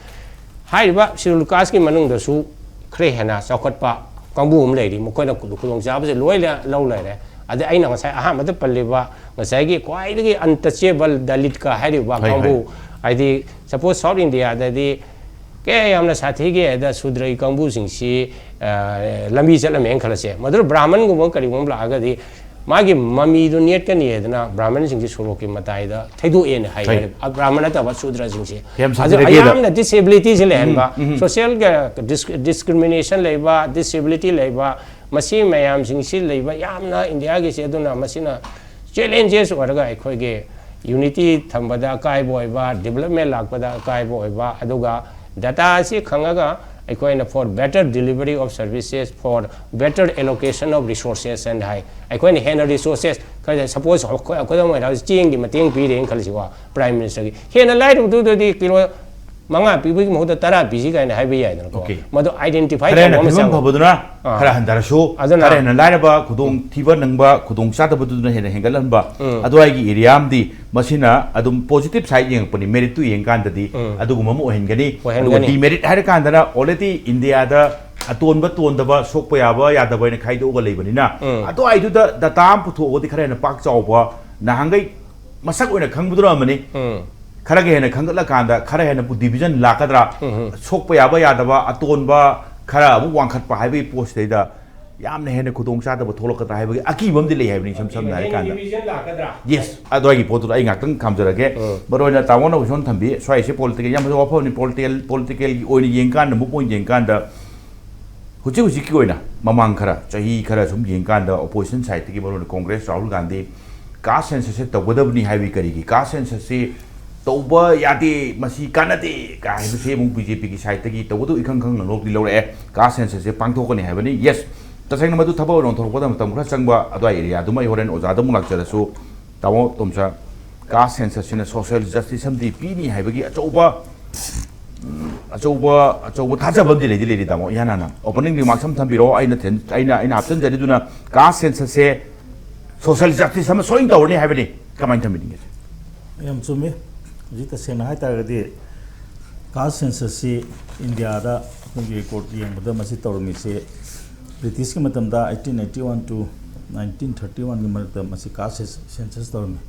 ꯍꯥꯏꯔꯤꯕ schedule caste ꯀꯤ ꯃꯅꯨꯡꯗꯁꯨ ꯈꯔ ꯍꯦꯟꯅ ꯆꯥꯎꯈꯠꯄ ꯀꯥꯡꯕꯨ ꯑꯃ ꯂꯩꯔꯤ, ꯃꯈꯣꯏꯅ ꯈꯨ-, ꯈꯨꯗꯣꯡꯆꯥꯕꯁꯦ ꯂꯣꯏꯅ ꯂꯧ ꯂꯩꯔꯦ꯫ ꯑꯗ ꯑꯩꯅ ꯉꯁꯥꯏ ꯑꯍꯥꯟꯕꯗ ꯄꯜꯂꯤꯕ ꯉꯁꯥꯏꯒꯤ ꯈ꯭ꯋꯥꯏꯗꯒꯤ untouchable Dalit ꯀ ꯍꯥꯏꯔꯤꯕ ꯍꯣꯏ, ꯀꯥꯡꯕꯨ, ꯍꯣꯏ꯫ ꯍꯥꯏꯗꯤ suppose South India ꯗꯗꯤ ꯀꯌꯥ ꯌꯥꯝꯅ ꯁꯥꯊꯤꯒꯦ ꯍꯥꯏꯗ ꯁꯨꯗ꯭ꯔꯒꯤ ꯀꯥꯡꯕꯨꯁꯤꯡꯁꯤ, ꯑ, ꯂꯝꯕꯤ ꯆꯠꯂꯝꯃꯦꯅ ꯈꯜꯂꯁꯦ, ꯃꯗꯨꯗ ꯕ꯭ꯔꯥꯍꯃꯟꯒꯨꯝꯕ ꯀꯔꯤꯒꯨꯝꯕ ꯂꯥꯛꯑꯒꯗꯤ ꯃꯥꯒꯤ ꯃꯃꯤꯗꯨ ꯅꯦꯠꯀꯅꯤ ꯍꯥꯏꯗꯅ ꯕ꯭ꯔꯥꯍꯃꯟꯁꯤꯡꯁꯤ ꯁꯣꯔꯣꯛꯀꯤ ꯃꯇꯥꯏꯗ ꯊꯩꯗꯣꯛꯑꯦꯅ ꯍꯥꯏ꯫ ꯍꯣꯏ꯫ ꯑ, ꯕ꯭ꯔꯥꯍꯃꯟ ꯅꯠꯇꯕ ꯁꯨꯗ꯭ꯔꯁꯤꯡꯁꯦ꯫ ꯌꯥꯝ ꯑꯗꯨ ꯁꯥꯊꯤꯔꯒꯦꯗ꯫ ꯑꯌꯥꯝꯕꯅ disability ꯁꯦ ꯂꯩꯍꯟꯕ, social ꯒ dis-, discrimination ꯂꯩꯕ, disability ꯂꯩꯕ, ꯃꯁꯤ ꯃꯌꯥꯝꯁꯤꯡꯁꯤ ꯂꯩꯕ ꯌꯥꯝꯅ ꯏꯟꯗꯤꯌꯥꯒꯤꯁꯦ꯫ ꯑꯗꯨꯅ ꯃꯁꯤꯅ challenges ꯑꯣꯏꯔꯒ ꯑꯩꯈꯣꯏꯒꯤ unity ꯊꯝꯕꯗ ꯑꯀꯥꯏꯕ ꯑꯣꯏꯕ, development ꯂꯥꯛꯄꯗ ꯑꯀꯥꯏꯕ ꯑꯣꯏꯕ, ꯑꯗꯨꯒ data ꯑꯁꯤ ꯈꯪꯉꯒ ꯑꯩꯈꯣꯏꯅ for better delivery of services, for better allocation of resources and ꯍꯥꯏ꯫ ꯑꯩꯈꯣꯏꯅ ꯍꯦꯟꯅ resources, ꯈꯔ suppose ꯑꯩꯈꯣꯏ, ꯑꯩꯈꯣꯏꯗ ꯑꯣꯏꯅ ꯆꯦꯡꯒꯤ ꯃꯇꯦꯡ ꯄꯤꯔꯦꯅ ꯈꯜꯂꯁꯤꯀꯣ, Prime Minister ꯒꯤ꯫ ꯍꯦꯟꯅ ꯂꯥꯏꯔꯕꯗꯨꯗꯗꯤ ꯀꯤꯂꯣ ꯃꯉꯥ ꯄꯤꯕꯒꯤ ꯃꯍꯨꯠꯇ ꯇꯔꯥ ꯄꯤꯁꯤ ꯀꯥꯏꯅ ꯍꯥꯏꯕ ꯌꯥꯏꯗꯅꯀꯣ꯫ Okay. ꯃꯗꯨ identify ꯈꯔ ꯍꯦꯟꯅ ꯇꯧꯕ ꯑꯃ ꯐꯤꯕꯝ ꯆꯪꯉꯤ꯫ ꯐꯕꯗꯨꯅ ꯑꯥ꯫ ꯈꯔ ꯍꯟꯊꯔꯁꯨ, ꯑꯗꯨꯅ ꯈꯔ ꯍꯦꯟꯅ ꯂꯥꯏꯔꯕ, ꯈꯨꯗꯣꯡ ꯊꯤꯕ ꯅꯪꯕ, ꯈꯨꯗꯣꯡ ꯆꯥꯗꯕꯗꯨꯅ ꯍꯦꯟꯅ ꯍꯦꯟꯒꯠꯍꯟꯕ꯫ ꯎꯝ꯫ ꯑꯗꯨꯋꯥꯏꯒꯤ area ꯑꯃꯗꯤ ꯃꯁꯤꯅ ꯑꯗꯨꯝ positive side ꯌꯦꯡꯉꯛꯄꯅꯤ, merit ꯇꯨ ꯌꯦꯡꯀꯥꯟꯗꯗꯤ ꯎꯝ꯫ ꯑꯗꯨꯒꯨꯝꯕ ꯑꯃ ꯑꯣꯏꯍꯟꯒꯅꯤ꯫ ꯑꯣꯏꯍꯟꯒꯅꯤ꯫ ꯑꯗꯨꯒ demerit ꯍꯥꯏꯔꯀꯥꯟꯗꯅ already India ꯗ ꯑꯇꯣꯟꯕ ꯇꯣꯟꯗꯕ, ꯁꯣꯛꯄ ꯌꯥꯕ ꯌꯥꯗꯕ ꯍꯥꯏꯅ ꯈꯥꯏꯗꯣꯛꯑꯒ ꯂꯩꯕꯅꯤꯅ, ꯎꯝ꯫ ꯑꯗꯨꯋꯥꯏꯗꯨꯗ data ꯑꯃ ꯄꯨꯊꯣꯛꯑꯒꯗꯤ ꯈꯔ ꯍꯦꯟꯅ ꯄꯥꯛ ꯆꯥꯎꯕ, ꯅꯍꯥꯟꯈꯩ ꯃꯁꯛ ꯑꯣꯏꯅ ꯈꯪꯕꯗꯨꯅ ꯑꯃꯅꯤ꯫ ꯎꯝ꯫ ꯈꯔꯒ ꯍꯦꯟꯅ ꯈꯪꯒꯠꯂꯀꯥꯟꯗ ꯈꯔ ꯍꯦꯟꯅ division ꯂꯥꯛꯀꯗ꯭ꯔꯥ, ꯎꯝ꯫ ꯁꯣꯛꯄ ꯌꯥꯕ ꯌꯥꯗꯕ, ꯑꯇꯣꯟꯕ ꯈꯔ ꯑꯃꯨꯛ ꯋꯥꯡꯈꯠꯄ ꯍꯥꯏꯕꯒꯤ ꯄꯣꯠꯁꯤꯗꯩꯗ ꯌꯥꯝꯅ ꯍꯦꯟꯅ ꯈꯨꯗꯣꯡ ꯆꯥꯗꯕ ꯊꯣꯛꯂꯛꯀꯗ꯭ꯔꯥ ꯍꯥꯏꯕꯒꯤ ꯑꯀꯤꯕ ꯑꯃꯗꯤ ꯂꯩ ꯍꯥꯏꯕꯅꯤ, ꯏꯁꯝ ꯁꯝꯅ ꯍꯥꯏꯔꯀꯥꯟꯗ꯫ Division ꯂꯥꯛꯀꯗ꯭ꯔꯥ? Yes, ꯑꯗꯨꯋꯥꯏꯒꯤ ꯄꯣꯠꯇꯨꯗ ꯑꯩ ꯉꯥꯛꯇꯪ ꯊꯝꯖꯔꯒꯦ꯫ ꯎꯝ꯫ ꯃꯔꯨ ꯑꯣꯏꯅ ꯇꯥꯃꯣꯅ ꯍꯧꯖꯤꯛ ꯊꯝꯕꯤ ꯁ꯭ꯋꯥꯏꯁꯦ political ꯌꯥꯝ ꯐꯖꯕ ꯋꯥꯐꯝꯅꯤ꯫ Political, political ꯒꯤ ꯑꯣꯏꯅ ꯌꯦꯡꯀꯥꯟꯗ, ꯃꯨꯛ ꯑꯣꯏꯅ ꯌꯦꯡꯀꯥꯟꯗ, ꯍꯧꯖꯤꯛ ꯍꯧꯖꯤꯛꯀꯤ ꯑꯣꯏꯅ ꯃꯃꯥꯡ ꯈꯔ, ꯆꯍꯤ ꯈꯔ ꯁꯨꯝ ꯌꯦꯡꯀꯥꯟꯗ opposition side ꯇꯒꯤ ꯃꯔꯨ ꯑꯣꯏꯅ Congress, Rahul Gandhi caste census ꯁꯦ ꯇꯧꯒꯗꯕꯅꯤ ꯍꯥꯏꯕꯒꯤ, ꯀꯔꯤꯒꯤ caste census ꯁꯦ ꯇꯧꯕ ꯌꯥꯗꯦ, ꯃꯁꯤ ꯀꯥꯟꯅꯗꯦ ꯀꯥꯏ ꯍꯥꯏꯕꯁꯦ ꯑꯃꯨꯛ BJP ꯒꯤ side ꯇꯒꯤ ꯇꯧꯕꯗꯨ ꯏꯈꯪ ꯈꯪꯅ ꯂꯧꯗꯤ ꯂꯧꯔꯛꯑꯦ꯫ Caste census ꯁꯦ ꯄꯥꯡꯊꯣꯛꯀꯅꯤ ꯍꯥꯏꯕꯅꯤ꯫ Yes, ꯇꯁꯦꯡꯅ ꯃꯗꯨ ꯊꯕꯛ ꯑꯣꯏꯅ ꯑꯣꯟꯊꯣꯔꯛꯄꯗ ꯃꯇꯝ ꯈꯔ ꯆꯪꯕ, ꯑꯗꯨꯋꯥꯏ area ꯗꯨꯃ ꯑꯩ ꯍꯣꯔꯦꯟ ꯑꯣꯖꯥꯗ ꯑꯃꯨꯛ ꯂꯥꯛꯆꯔꯁꯨ, ꯇꯥꯃꯣ ꯇꯣꯝꯆꯥ, caste census ꯁꯤꯅ social justice ꯑꯃꯗꯤ ꯄꯤꯅꯤ ꯍꯥꯏꯕꯒꯤ ꯑꯆꯧꯕ, ꯎꯝ, ꯑꯆꯧꯕ, ꯑꯆꯧꯕ ꯊꯥꯖꯕ ꯑꯃꯗꯤ ꯂꯩꯗꯤ ꯂꯩꯔꯤ, ꯇꯥꯃꯣ꯫ ꯏꯍꯥꯟ ꯍꯥꯟꯅ opening remarks ꯑꯃ ꯊꯝꯕꯤꯔꯛꯑꯣ꯫ ꯑꯩꯅ ꯊꯦꯟ-, ꯑꯩꯅ, ꯑꯩꯅ ꯍꯥꯞꯆꯤꯟꯖꯔꯤꯗꯨꯅ caste census ꯁꯦ social justice ꯑꯃ ꯁꯣꯏꯅ ꯇꯧꯔꯅꯤ ꯍꯥꯏꯕꯅꯤ꯫ ꯀꯃꯥꯏꯅ ꯊꯝꯕꯤꯅꯤꯡꯒꯦ? ꯌꯥꯝ ꯆꯨꯝꯃꯤ꯫ ꯍꯧꯖꯤꯛ ꯇꯁꯦꯡꯅ ꯍꯥꯏ ꯇꯥꯔꯒꯗꯤ caste census ꯁꯤ ꯏꯟꯗꯤꯌꯥꯗ ꯑꯩꯈꯣꯏꯒꯤ record ꯌꯦꯡꯕꯗ ꯃꯁꯤ ꯇꯧꯔꯝꯃꯤꯁꯦ British ꯀꯤ ꯃꯇꯝꯗ eighteen eighty one to nineteen thirty one ꯒꯤ ꯃꯔꯛꯇ ꯃꯁꯤ caste census ꯇꯧꯔꯝꯃꯤ꯫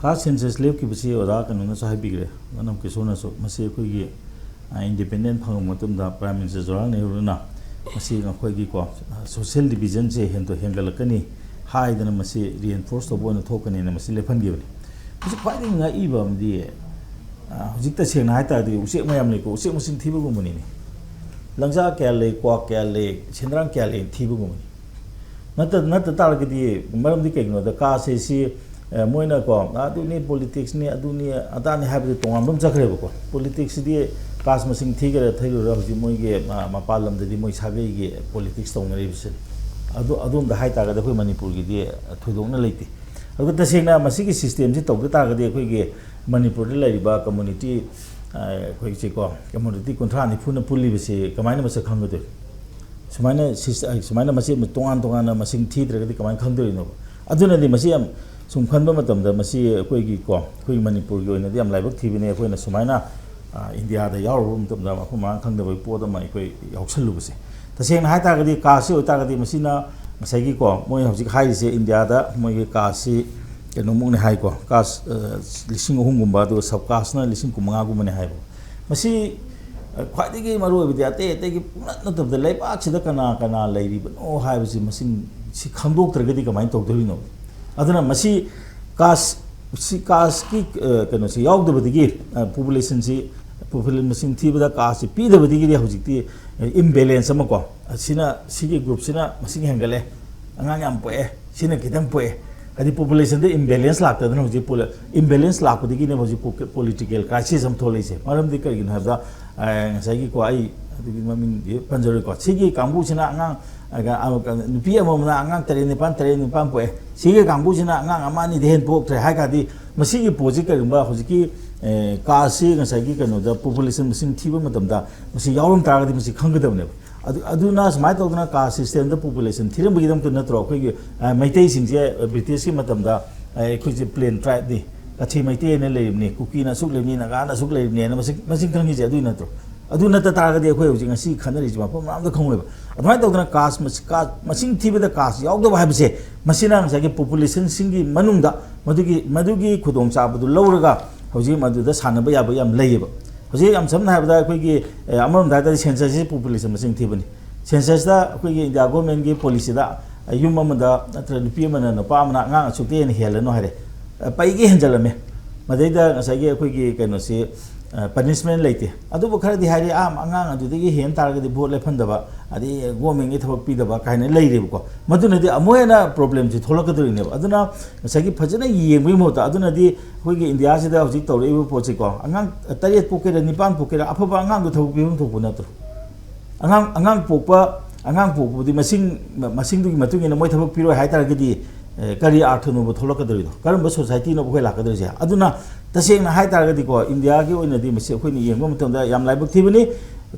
Caste census ꯂꯦꯞꯈꯤꯕꯁꯤ ꯑꯣꯖꯥ ꯀꯩꯅꯣꯅꯁꯨ ꯍꯥꯏꯕꯤꯈ꯭ꯔꯦ, ꯃꯅꯝ ꯀꯤꯁꯣꯔꯅꯁꯨ꯫ ꯃꯁꯤ ꯑꯩꯈꯣꯏꯒꯤ, ꯑ, independent ꯐꯪꯉꯕ ꯃꯇꯨꯡꯗ Prime Minister ꯖꯋꯥꯍꯔꯂꯥꯜ ꯅꯦꯍꯔꯨꯅ ꯃꯁꯤ ꯑꯩꯈꯣꯏꯒꯤꯀꯣ, ꯑ, social division ꯁꯦ ꯍꯦꯟꯗꯣ-, ꯍꯦꯟꯒꯠꯂꯛꯀꯅꯤ ꯍꯥꯏꯗꯅ ꯃꯁꯤ reinforce ꯇꯧꯕ ꯑꯣꯏꯅ ꯊꯣꯛꯀꯅꯤꯅ ꯃꯁꯤ ꯂꯦꯞꯍꯟꯈꯤꯕꯅꯤ꯫ ꯃꯁꯤ ꯈ꯭ꯋꯥꯏꯗꯒꯤ ꯉꯛꯏꯕ ꯑꯃꯗꯤ, ꯑ, ꯍꯧꯖꯤꯛ ꯇꯁꯦꯡꯅ ꯍꯥꯏ ꯇꯥꯔꯗꯤ ꯎꯆꯦꯛ ꯃꯌꯥꯝ ꯂꯩꯀꯣ, ꯎꯆꯦꯛ ꯃꯁꯤꯡ ꯊꯤꯕꯒꯨꯝꯕꯅꯤꯅꯦ꯫ ꯂꯪꯖꯥ ꯀꯌꯥ ꯂꯩ, ꯀ꯭ꯋꯥꯛ ꯀꯌꯥ ꯂꯩ, ꯁꯦꯟꯗ꯭ꯔꯥꯡ ꯀꯌꯥ ꯂꯩ ꯊꯤꯕꯒꯨꯝꯕꯅꯤ꯫ ꯅꯠꯇ-, ꯅꯠꯇ ꯇꯥꯔꯒꯗꯤ, ꯃꯔꯝꯗꯤ ꯀꯩꯒꯤꯅꯣꯗ caste ꯁꯤ, ꯑ, ꯃꯣꯏꯅꯀꯣ, ꯑꯗꯨꯅꯤ politics ꯅꯤ, ꯑꯗꯨꯅꯤ ꯑꯗꯥꯅꯤ ꯍꯥꯏꯕꯗꯤ ꯇꯣꯉꯥꯟꯕ ꯑꯃ ꯆꯠꯈ꯭ꯔꯦꯕꯀꯣ꯫ Politics ꯁꯤꯗꯤ caste ꯃꯁꯤꯡ ꯊꯤꯒꯦꯔꯥ ꯊꯤꯔꯣꯏꯔꯥ ꯍꯧꯖꯤꯛ ꯃꯣꯏꯒꯤ, ꯑ, ꯃꯄꯥꯟ ꯂꯝꯗꯗꯤ ꯃꯣꯏ ꯁꯥꯒꯩꯒꯤ politics ꯇꯧꯅꯔꯤꯕꯁꯤꯅꯤ꯫ ꯑꯗꯨ, ꯑꯗꯣꯝꯗ ꯍꯥꯏ ꯇꯥꯔꯒꯗꯤ ꯑꯩꯈꯣꯏ ꯃꯅꯤꯄꯨꯔꯒꯤꯗꯤ ꯊꯣꯏꯗꯣꯛꯅ ꯂꯩꯇꯦ꯫ ꯑꯗꯨꯒ ꯇꯁꯦꯡꯅ ꯃꯁꯤꯒꯤ system ꯁꯤ ꯇꯧꯗ ꯇꯥꯔꯒꯗꯤ ꯑꯩꯈꯣꯏꯒꯤ ꯃꯅꯤꯄꯨꯔꯗ ꯂꯩꯔꯤꯕ community ꯑꯩꯈꯣꯏꯁꯦꯀꯣ, ꯀꯝꯃꯨꯅꯤꯇꯤ ꯀꯨꯟꯊ꯭ꯔꯥ ꯅꯤꯐꯨꯅ ꯄꯨꯜꯂꯤꯕꯁꯤ ꯀꯃꯥꯏꯅ ꯃꯁꯛ ꯈꯪꯒꯗꯣꯏ? ꯁꯨꯃꯥꯏꯅ ꯁꯤꯁ-, ꯑ, ꯁꯨꯃꯥꯏꯅ ꯃꯁꯤ ꯇꯣꯉꯥꯟ ꯇꯣꯉꯥꯟꯅ ꯃꯁꯤꯡ ꯊꯤꯗ꯭ꯔꯒꯗꯤ ꯀꯃꯥꯏꯅ ꯈꯪꯗꯣꯔꯤꯅꯣꯕ? ꯑꯗꯨꯅꯗꯤ ꯃꯁꯤ ꯌꯥꯝ ꯁꯨꯝ ꯈꯟꯕ ꯃꯇꯝꯗ ꯃꯁꯤ ꯑꯩꯈꯣꯏꯒꯤꯀꯣ, ꯑꯩꯈꯣꯏꯒꯤ ꯃꯅꯤꯄꯨꯔꯒꯤ ꯑꯣꯏꯅꯗꯤ ꯌꯥꯝ ꯂꯥꯏꯕꯛ ꯊꯤꯕꯅꯤ, ꯑꯩꯈꯣꯏꯅ ꯁꯨꯃꯥꯏꯅ, ꯑ, ꯏꯟꯗꯤꯌꯥꯗ ꯌꯥꯎꯔꯨꯕ ꯃꯇꯝꯗ ꯃꯐꯝ ꯃꯔꯥꯡ ꯈꯪꯗꯕꯒꯤ ꯄꯣꯠ ꯑꯃ ꯑꯩꯈꯣꯏ ꯌꯥꯎꯁꯜꯂꯨꯕꯁꯦ꯫ ꯇꯁꯦꯡꯅ ꯍꯥꯏ ꯇꯥꯔꯒꯗꯤ, ꯀꯥꯁꯁꯤ ꯑꯣꯏꯇꯥꯔꯒꯗꯤ ꯃꯁꯤꯅ ꯉꯁꯥꯏꯒꯤꯀꯣ, ꯃꯣꯏ ꯍꯧꯖꯤꯛ ꯍꯥꯏꯔꯤꯁꯦ ꯏꯟꯗꯤꯌꯥꯗ ꯃꯣꯏꯒꯤ ꯀꯥꯁꯁꯤ ꯀꯩꯅꯣꯃꯨꯛꯅꯦ ꯍꯥꯏꯀꯣ, ꯀꯥꯁ, ꯑ, ꯂꯤꯁꯤꯡ ꯑꯍꯨꯝꯒꯨꯝꯕ, ꯑꯗꯨꯒ ꯁꯕ ꯀꯥꯁꯅ ꯂꯤꯁꯤꯡ ꯀꯨꯟꯃꯉꯥꯒꯨꯝꯕꯅꯦ ꯍꯥꯏꯕ꯫ ꯃꯁꯤ, ꯑ, ꯈ꯭ꯋꯥꯏꯗꯒꯤ ꯃꯔꯨꯑꯣꯏꯕꯗꯤ ꯑꯇꯩ ꯑꯇꯩꯒꯤ ꯄꯨꯝꯅꯃꯛ ꯅꯠꯇꯕꯗ, ꯂꯩꯕꯥꯛꯁꯤꯗ ꯀꯅꯥ ꯀꯅꯥ ꯂꯩꯔꯤꯕꯅꯣ ꯍꯥꯏꯕꯁꯤ ꯃꯁꯤꯡ ꯁꯤ ꯈꯪꯗꯣꯛꯇ꯭ꯔꯒꯗꯤ ꯀꯃꯥꯏꯅ ꯇꯧꯗꯣꯔꯤꯅꯣ? ꯑꯗꯨꯅ ꯃꯁꯤ ꯀꯥꯁ, ꯁꯤ ꯀꯥꯁꯀꯤ, ꯑ, ꯀꯩꯅꯣꯁꯤ ꯌꯥꯎꯗꯕꯗꯒꯤ, ꯑ, ꯄꯣꯄꯨꯂꯦꯁꯟꯁꯤ, ꯄꯣꯄꯨꯂꯦꯁꯟ ꯃꯁꯤꯡ ꯊꯤꯕꯗ ꯀꯥꯁꯁꯤ ꯄꯤꯗꯕꯗꯒꯤꯗꯤ ꯍꯧꯖꯤꯛꯇꯤ, ꯑ, ꯏꯝꯕꯦꯂꯦꯟꯁ ꯑꯃꯀꯣ, ꯑꯁꯤꯅ, ꯁꯤꯒꯤ ꯒ꯭ꯔꯨꯞꯁꯤꯅ ꯃꯁꯤꯡ ꯍꯦꯟꯒꯠꯂꯦ, ꯑꯉꯥꯡ ꯌꯥꯝ ꯄꯣꯛꯑꯦ, ꯁꯤꯅ ꯈꯤꯇꯪ ꯄꯣꯛꯑꯦ꯫ ꯍꯥꯏꯗꯤ ꯄꯣꯄꯨꯂꯦꯁꯟꯗ ꯏꯝꯕꯦꯂꯦꯟꯁ ꯂꯥꯛꯇꯗꯅ ꯍꯧꯖꯤꯛ ꯄꯣꯂ-, ꯏꯝꯕꯦꯂꯦꯟꯁ ꯂꯥꯛꯄꯗꯒꯤꯅꯦꯕ ꯍꯧꯖꯤꯛ ꯄꯣ-, ꯄꯣꯂꯤꯇꯤꯀꯦꯜ ꯀ꯭ꯔꯥꯏꯁꯤꯁ ꯑꯃ ꯊꯣꯛꯂꯛꯏꯁꯦ꯫ ꯃꯔꯝꯗꯤ ꯀꯔꯤꯒꯤꯅꯣ ꯍꯥꯏꯕꯗ, ꯑ, ꯉꯁꯥꯏꯒꯤꯀꯣ, ꯑꯩ ꯑꯗꯨꯒꯤ ꯃꯃꯤꯡꯗꯤ ꯄꯟꯖꯔꯣꯏꯀꯣ, ꯁꯤꯒꯤ ꯀꯥꯡꯕꯨꯁꯤꯅ ꯑꯉꯥꯡ, ꯑ, ꯑ, ꯅꯨꯄꯤ ꯑꯃꯃꯝꯅ ꯑꯉꯥꯡ ꯇꯔꯦꯠ ꯅꯤꯄꯥꯟ, ꯇꯔꯦꯠ ꯅꯤꯄꯥꯟ ꯄꯣꯛꯑꯦ꯫ ꯁꯤꯒꯤ ꯀꯥꯡꯕꯨꯁꯤꯅ ꯑꯉꯥꯡ ꯑꯃ ꯑꯅꯤꯗꯤ ꯍꯦꯟꯅ ꯄꯣꯛꯇ꯭ꯔꯦ ꯍꯥꯏ ꯇꯥꯔꯗꯤ, ꯃꯁꯤꯒꯤ ꯄꯣꯠꯁꯤ ꯀꯔꯤꯒꯨꯝꯕ ꯍꯧꯖꯤꯛꯀꯤ, ꯑ, ꯀꯥꯁꯁꯤ ꯉꯁꯥꯏꯒꯤ ꯀꯩꯅꯣꯗ ꯄꯣꯄꯨꯂꯦꯁꯟ ꯃꯁꯤꯡ ꯊꯤꯕ ꯃꯇꯝꯗ ꯃꯁꯤ ꯌꯥꯎꯔꯝ ꯇꯥꯔꯒꯗꯤ ꯃꯁꯤ ꯈꯪꯒꯗꯕꯅꯦꯕ꯫ ꯑꯗꯨ, ꯑꯗꯨꯅ ꯁꯨꯃꯥꯏꯅ ꯇꯧꯗꯅ ꯀꯥꯁ ꯁꯤꯁꯇꯦꯝꯗ ꯄꯣꯄꯨꯂꯦꯁꯟ ꯊꯤꯔꯝꯕꯒꯤꯗꯃꯛꯇ ꯅꯠꯇ꯭ꯔꯣ ꯑꯩꯈꯣꯏꯒꯤ, ꯑ, ꯃꯩꯇꯩꯁꯤꯡꯁꯦ, ꯑ, ꯕ꯭ꯔꯤꯇꯤꯁꯀꯤ ꯃꯇꯝꯗ, ꯑ, ꯑꯩꯈꯣꯏꯁꯦ ꯄ꯭ꯂꯦꯟ ꯇ꯭ꯔꯥꯏꯕꯅꯤ, ꯀꯊꯤ ꯃꯩꯇꯩ ꯍꯥꯏꯅ ꯂꯩꯔꯤꯕꯅꯤ, ꯀꯨꯀꯤꯅ ꯑꯁꯨꯛ ꯂꯩꯕꯅꯤ, ꯅꯥꯒꯥꯅ ꯑꯁꯨꯛ ꯂꯩꯔꯤꯕꯅꯤ ꯍꯥꯏꯅ ꯃꯁꯤꯡ, ꯃꯁꯤꯡ ꯈꯪꯉꯤꯁꯦ ꯑꯗꯨꯏ ꯅꯠꯇ꯭ꯔꯣ? ꯑꯗꯨ ꯅꯠꯇ ꯇꯥꯔꯒꯗꯤ ꯑꯩꯈꯣꯏ ꯍꯧꯖꯤꯛ ꯉꯁꯤ ꯈꯟꯅꯔꯤꯁꯤ ꯃꯐꯝ ꯃꯔꯥꯡꯗ ꯈꯪꯉꯣꯏꯕ꯫ ꯑꯗꯨꯃꯥꯏꯅ ꯇꯧꯗꯅ ꯀꯥꯁ ꯃꯁꯤ-, ꯀꯥꯁ ꯃꯁꯤꯡ ꯊꯤꯕꯗ ꯀꯥꯁ ꯌꯥꯎꯗꯕ ꯍꯥꯏꯕꯁꯦ, ꯃꯁꯤꯅ ꯉꯁꯥꯏꯒꯤ ꯄꯣꯄꯨꯂꯦꯁꯟꯁꯤꯡꯒꯤ ꯃꯅꯨꯡꯗ ꯃꯗꯨꯒꯤ, ꯃꯗꯨꯒꯤ ꯈꯨꯗꯣꯡꯆꯥꯕꯗꯨ ꯂꯧꯔꯒ ꯍꯧꯖꯤꯛ ꯃꯗꯨꯗ ꯁꯥꯟꯅꯕ ꯌꯥꯕ ꯌꯥꯝ ꯂꯩꯌꯦꯕ꯫ ꯍꯧꯖꯤꯛ ꯌꯥꯝ ꯁꯝꯅ ꯍꯥꯏꯔꯕꯗ ꯑꯩꯈꯣꯏꯒꯤ, ꯑꯦ, ꯑꯃꯔꯣꯝꯗ ꯍꯥꯏ ꯇꯥꯔꯗꯤ ꯁꯦꯟꯁꯁꯁꯤ ꯄꯣꯄꯨꯂꯦꯁꯟ ꯃꯁꯤꯡ ꯊꯤꯕꯅꯤ꯫ ꯁꯦꯟꯁꯁꯇ ꯑꯩꯈꯣꯏꯒꯤ ꯏꯟꯗꯤꯌꯥ ꯒꯣꯔꯃꯦꯟꯒꯤ ꯄꯣꯂꯤꯁꯤꯗ, ꯑ, ꯌꯨꯝ ꯑꯃꯗ ꯅꯠꯇ꯭ꯔꯒ ꯅꯨꯄꯤ ꯑꯃꯅ ꯅꯨꯄꯥ ꯑꯃꯅ ꯑꯉꯥꯡ ꯑꯁꯨꯛꯇ ꯍꯦꯟꯅ ꯍꯦꯜꯂꯅꯨ ꯍꯥꯏꯔꯦ꯫ ꯑ, ꯄꯩꯒꯩ ꯍꯦꯟꯖꯜꯂꯝꯃꯦ꯫ ꯃꯗꯩꯗ ꯉꯁꯥꯏꯒꯤ ꯑꯩꯈꯣꯏꯒꯤ ꯀꯩꯅꯣꯁꯤ, ꯑ, ꯄꯅꯤꯁꯃꯦꯟ ꯂꯩꯇꯦ꯫ ꯑꯗꯨꯕꯨ ꯈꯔꯗꯤ ꯍꯥꯏꯔꯤ, "ꯑꯥ, ꯑꯉꯥꯡ ꯑꯗꯨꯗꯒꯤ ꯍꯦꯟ ꯇꯥꯔꯒꯗꯤ ꯚꯣꯠ ꯂꯦꯞꯍꯟꯗꯕ, ꯑꯗꯩ ꯒꯣꯔꯃꯦꯟꯒꯤ ꯊꯕꯛ ꯄꯤꯗꯕ" ꯀꯥꯏꯅ ꯂꯩꯔꯦꯕꯀꯣ꯫ ꯃꯗꯨꯅꯗꯤ ꯑꯃꯨꯛ ꯍꯦꯟꯅ ꯄ꯭ꯔꯣꯕ꯭ꯂꯦꯝꯁꯤ ꯊꯣꯛꯂꯛꯀꯗꯣꯔꯤꯅꯦꯕ꯫ ꯑꯗꯨꯅ ꯉꯁꯥꯏꯒꯤ ꯐꯖꯅ ꯌꯦꯡꯕꯒꯤ ꯃꯍꯨꯠꯇ, ꯑꯗꯨꯅꯗꯤ ꯑꯩꯈꯣꯏꯒꯤ ꯏꯟꯗꯤꯌꯥꯁꯤꯗ ꯍꯧꯖꯤꯛ ꯇꯧꯔꯛꯏꯕ ꯄꯣꯠꯁꯤꯀꯣ, ꯑꯉꯥꯡ ꯇꯔꯦꯠ ꯄꯣꯛꯀꯦꯔꯥ, ꯅꯤꯄꯥꯟ ꯄꯣꯛꯀꯦꯔꯥ, ꯑꯐꯕ ꯑꯉꯥꯡꯗꯣ ꯊꯕꯛ ꯄꯤꯐꯝ ꯊꯣꯛꯄ ꯅꯠꯇ꯭ꯔꯣ? ꯑꯉꯥꯡ, ꯑꯉꯥꯡ ꯄꯣꯛꯄ, ꯑꯉꯥꯡ ꯄꯣꯛꯄꯗꯤ ꯃꯁꯤꯡ, ꯃꯁꯤꯡꯗꯨꯒꯤ ꯃꯇꯨꯡ ꯏꯟꯅ ꯃꯣꯏ ꯊꯕꯛ ꯄꯤꯔꯣꯏ ꯍꯥꯏ ꯇꯥꯔꯒꯗꯤ, ꯑꯦ, ꯀꯔꯤ ꯑꯥꯔꯊꯅꯣꯕ ꯊꯣꯛꯂꯛꯀꯗꯧꯔꯤꯗꯣ? ꯀꯔꯝꯕ ꯁꯣꯁꯥꯏꯇꯤꯅꯣꯕ ꯑꯩꯈꯣꯏ ꯂꯥꯛꯀꯗꯧꯔꯤꯁꯦ? ꯑꯗꯨꯅ ꯇꯁꯦꯡꯅ ꯍꯥꯏ ꯇꯥꯔꯒꯗꯤꯀꯣ, ꯏꯟꯗꯤꯌꯥꯒꯤ ꯑꯣꯏꯅꯗꯤ ꯃꯁꯤ ꯑꯩꯈꯣꯏꯅ ꯌꯦꯡꯕ ꯃꯇꯝꯗ ꯌꯥꯝ ꯂꯥꯏꯕꯛ ꯊꯤꯕꯅꯤ꯫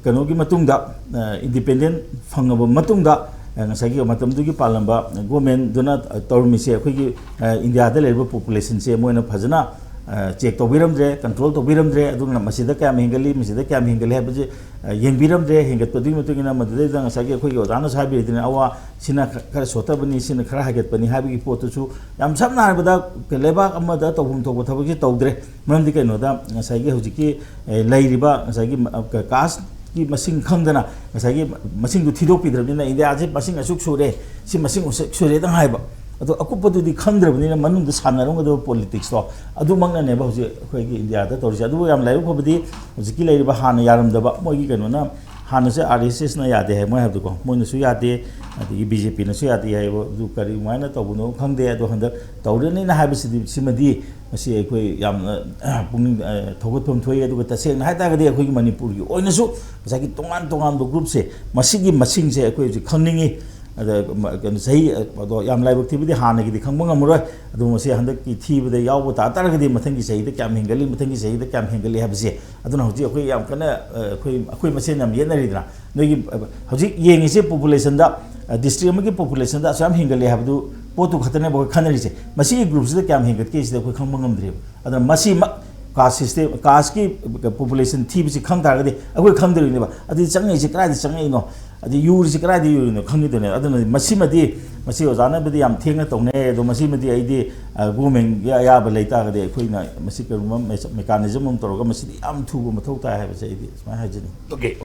ꯀꯩꯅꯣꯒꯤ ꯃꯇꯨꯡꯗ, ꯑ, ꯏꯟꯗꯤꯄꯦꯟꯗꯦꯟ ꯐꯪꯉꯕ ꯃꯇꯨꯡꯗ, ꯑ, ꯉꯁꯥꯏꯒꯤ ꯃꯇꯝꯗꯨꯒꯤ ꯄꯥꯜꯂꯝꯕ ꯒꯣꯔꯃꯦꯟꯗꯨꯅ, ꯑ, ꯇꯧꯔꯝꯃꯤꯁꯦ ꯑꯩꯈꯣꯏꯒꯤ, ꯑ, ꯏꯟꯗꯤꯌꯥꯗ ꯂꯩꯔꯤꯕ ꯄꯣꯄꯨꯂꯦꯁꯟꯁꯦ ꯃꯣꯏꯅ ꯐꯖꯅ, ꯑ, ꯆꯦꯛ ꯇꯧꯕꯤꯔꯝꯗ꯭ꯔꯦ, ꯀꯟꯇ꯭ꯔꯣꯜ ꯇꯧꯕꯤꯔꯝꯗ꯭ꯔꯦ꯫ ꯑꯗꯨꯅ ꯃꯁꯤꯗ ꯀꯌꯥꯝ ꯍꯦꯟꯒꯠꯂꯤ, ꯃꯁꯤꯗ ꯀꯌꯥꯝ ꯍꯦꯟꯒꯠꯂꯤ ꯍꯥꯏꯕꯁꯦ, ꯑ, ꯌꯦꯡꯕꯤꯔꯝꯗ꯭ꯔꯦ꯫ ꯍꯦꯟꯒꯠꯄꯗꯨꯒꯤ ꯃꯇꯨꯡ ꯏꯟꯅ ꯃꯗꯨꯗꯩꯗ ꯉꯁꯥꯏꯒꯤ ꯑꯩꯈꯣꯏꯒꯤ ꯑꯣꯖꯥꯅꯁꯨ ꯍꯥꯏꯕꯤꯔꯤꯗꯨꯅ, ꯑꯋꯥ, ꯁꯤꯅ ꯈ-, ꯈꯔ ꯁꯣꯠꯇꯕꯅꯤ, ꯁꯤꯅ ꯈꯔ ꯍꯥꯏꯒꯠꯄꯅꯤ ꯍꯥꯏꯕꯒꯤ ꯄꯣꯠꯇꯨꯁꯨ, ꯌꯥꯝ ꯁꯝꯅ ꯍꯥꯏꯔꯕꯗ, ꯂꯩꯕꯥꯛ ꯑꯃꯗ ꯇꯧꯐꯝ ꯊꯣꯛꯄ ꯊꯕꯛꯁꯤ ꯇꯧꯗ꯭ꯔꯦ꯫ ꯃꯔꯝꯗꯤ ꯀꯩꯅꯣꯗ, ꯉꯁꯥꯏꯒꯤ ꯍꯧꯖꯤꯛꯀꯤ, ꯑꯦ, ꯂꯩꯔꯤꯕ ꯉꯁꯥꯏꯒꯤ ꯃ-, ꯑ, ꯀ-, ꯀꯥꯁꯀꯤ ꯃꯁꯤꯡ ꯈꯪꯗꯅ ꯉꯁꯥꯏꯒꯤ ꯃ-, ꯃꯁꯤꯡꯗꯨ ꯊꯤꯗꯣꯛꯄꯤꯗ꯭ꯔꯕꯅꯤꯅ, ꯏꯟꯗꯤꯌꯥꯁꯤ ꯃꯁꯤꯡ ꯑꯁꯨꯛ ꯁꯨꯔꯦ, ꯁꯤ ꯃꯁꯤꯡ ꯑꯁꯨꯛ ꯁꯨꯔꯦꯗꯪ ꯍꯥꯏꯕ꯫ ꯑꯗꯣ ꯑꯀꯨꯞꯄꯗꯨꯗꯤ ꯈꯪꯗ꯭ꯔꯕꯅꯤꯅ ꯃꯅꯨꯡꯗ ꯁꯥꯟꯅꯔꯝꯒꯗꯕ ꯄꯣꯂꯤꯇꯤꯛꯁꯇꯣ ꯑꯗꯨꯃꯛꯅꯅꯦꯕ ꯍꯧꯖꯤꯛ ꯑꯩꯈꯣꯏꯒꯤ ꯏꯟꯗꯤꯌꯥꯗ ꯇꯧꯔꯤꯁꯦ꯫ ꯑꯗꯨꯕꯨ ꯌꯥꯝ ꯂꯥꯏꯕꯛ ꯐꯕꯗꯤ ꯍꯧꯖꯤꯛꯀꯤ ꯂꯩꯔꯤꯕ ꯍꯥꯟꯅ ꯌꯥꯔꯝꯗꯕ ꯃꯣꯏꯒꯤ ꯀꯩꯅꯣꯅ, ꯍꯥꯟꯅꯁꯦ ꯑꯥꯔ ꯑꯦꯁ ꯑꯦꯁꯅ ꯌꯥꯗꯦ ꯍꯥꯏ, ꯃꯣꯏ ꯍꯥꯏꯕꯗꯣꯀꯣ, ꯃꯣꯏꯅꯁꯨ ꯌꯥꯗꯦ, ꯑꯗꯒꯤ ꯕꯤ ꯖꯦ ꯄꯤꯅꯁꯨ ꯌꯥꯗꯦ ꯍꯥꯏꯕ꯫ ꯑꯗꯨ ꯀꯔꯤꯃꯥꯏꯅ ꯇꯧꯕꯅꯣ ꯈꯪꯗꯦ꯫ ꯑꯗꯣ ꯍꯟꯗꯛ ꯇꯧꯔꯅꯤꯅ ꯍꯥꯏꯕꯁꯤꯗꯤ, ꯁꯤꯃꯗꯤ ꯃꯁꯤ ꯑꯩꯈꯣꯏ ꯌꯥꯝꯅ ꯄꯨꯛꯅꯤꯡ, ꯑ, ꯊꯧꯒꯠꯐꯝ ꯊꯣꯛꯏ꯫ ꯑꯗꯨꯒ ꯇꯁꯦꯡꯅ ꯍꯥꯏ ꯇꯥꯔꯒꯗꯤ ꯑꯩꯈꯣꯏꯒꯤ ꯃꯅꯤꯄꯨꯔꯒꯤ ꯑꯣꯏꯅꯁꯨ ꯉꯁꯥꯏꯒꯤ ꯇꯣꯉꯥꯟ ꯇꯣꯉꯥꯟꯕ ꯒ꯭ꯔꯨꯞꯁꯦ, ꯃꯁꯤꯒꯤ ꯃꯁꯤꯡꯁꯦ ꯑꯩꯈꯣꯏ ꯍꯧꯖꯤꯛ ꯈꯪꯅꯤꯡꯉꯤ꯫ ꯑꯗ, ꯃ-, ꯀꯩꯅꯣ, ꯆꯍꯤ, ꯑ, ꯑꯗꯣ ꯌꯥꯝ ꯂꯥꯏꯕꯛ ꯊꯤꯕꯗꯤ ꯍꯥꯟꯅꯒꯤꯗꯤ ꯈꯪꯕ ꯉꯝꯃꯔꯣꯏ꯫ ꯑꯗꯨ ꯃꯁꯤ ꯍꯟꯗꯛꯀꯤ ꯊꯤꯕꯗ ꯌꯥꯎꯕ ꯇꯥ ꯇꯥꯔꯒꯗꯤ ꯃꯊꯪꯒꯤ ꯆꯍꯤꯗ ꯀꯌꯥꯝ ꯍꯦꯟꯒꯠꯂꯤ, ꯃꯊꯪꯒꯤ ꯆꯍꯤꯗ ꯀꯌꯥꯝ ꯍꯦꯟꯒꯠꯂꯤ ꯍꯥꯏꯕꯁꯦ꯫ ꯑꯗꯨꯅ ꯍꯧꯖꯤꯛ ꯑꯩꯈꯣꯏ ꯌꯥꯝ ꯀꯟꯅ, ꯑ, ꯑꯩꯈꯣꯏ, ꯑꯩꯈꯣꯏ ꯃꯁꯦꯟ ꯌꯥꯝ ꯌꯦꯠꯅꯔꯤꯗꯅ꯫ ꯅꯣꯏꯒꯤ, ꯑ, ꯍꯧꯖꯤꯛ ꯌꯦꯡꯉꯤꯁꯦ ꯄꯣꯄꯨꯂꯦꯁꯟꯗ, ꯑ, ꯗꯤꯁꯇ꯭ꯔꯤꯛ ꯑꯃꯒꯤ ꯄꯣꯄꯨꯂꯦꯁꯟꯗ ꯑꯁꯨꯛ ꯌꯥꯝ ꯍꯦꯟꯒꯠꯂꯦ ꯍꯥꯏꯕꯗꯨ ꯄꯣꯠꯇꯨ ꯈꯛꯇꯅꯦꯕ ꯑꯩꯈꯣꯏ ꯈꯟꯅꯔꯤꯁꯦ꯫ ꯃꯁꯤꯒꯤ ꯒ꯭ꯔꯨꯞꯁꯤꯗ ꯀꯌꯥꯝ ꯍꯦꯟꯒꯠꯀꯦ ꯁꯤꯗ ꯑꯩꯈꯣꯏ ꯈꯪꯕ ꯉꯝꯗ꯭ꯔꯦꯕ꯫ ꯑꯗꯨꯅ ꯃꯁꯤꯃꯛ ꯀꯥꯁ ꯁꯤꯁꯇꯦꯝ, ꯀꯥꯁꯀꯤ ꯄꯣꯄꯨꯂꯦꯁꯟ ꯊꯤꯕꯁꯤ ꯈꯪ ꯇꯥꯔꯒꯗꯤ ꯑꯩꯈꯣꯏ ꯈꯪꯗꯣꯔꯤꯅꯦꯕ꯫ ꯑꯗꯨꯗꯤ ꯆꯪꯉꯛꯏꯁꯦ ꯀꯗꯥꯏꯗ ꯆꯪꯉꯛꯏꯅꯣ? ꯑꯗꯩ ꯌꯨꯔꯤꯁꯤ ꯀꯗꯥꯏꯗ ꯌꯨꯔꯤꯅꯣ ꯈꯪꯈꯤꯗꯣꯏꯅꯦ꯫ ꯑꯗꯨꯅ ꯃꯁꯤꯃꯗꯤ, ꯃꯁꯤ ꯑꯣꯖꯥꯅꯕꯨꯗꯤ ꯌꯥꯝ ꯊꯦꯡꯅ ꯇꯧꯅꯩ, ꯑꯗꯣ ꯃꯁꯤꯃꯗꯤ ꯑꯩꯗꯤ, ꯑ, ꯒꯣꯔꯃꯦꯟꯒꯤ ꯑꯌꯥꯕ ꯂꯩꯇꯥꯔꯒꯗꯤ ꯑꯩꯈꯣꯏꯅ ꯃꯁꯤ ꯀꯔꯤꯒꯨꯝꯕ ꯃꯦꯁ-, ꯃꯦꯀꯥꯅꯤꯖꯝ ꯑꯃ ꯇꯧꯔꯒ ꯃꯁꯤꯗꯤ ꯌꯥꯝ ꯊꯨꯕ ꯃꯊꯧ ꯇꯥꯏ ꯍꯥꯏꯕꯁꯦ ꯑꯩꯗꯤ ꯁꯨꯃꯥꯏꯅ ꯍꯥꯏꯖꯅꯤꯡꯉꯤ꯫ ꯑꯣꯀꯦ,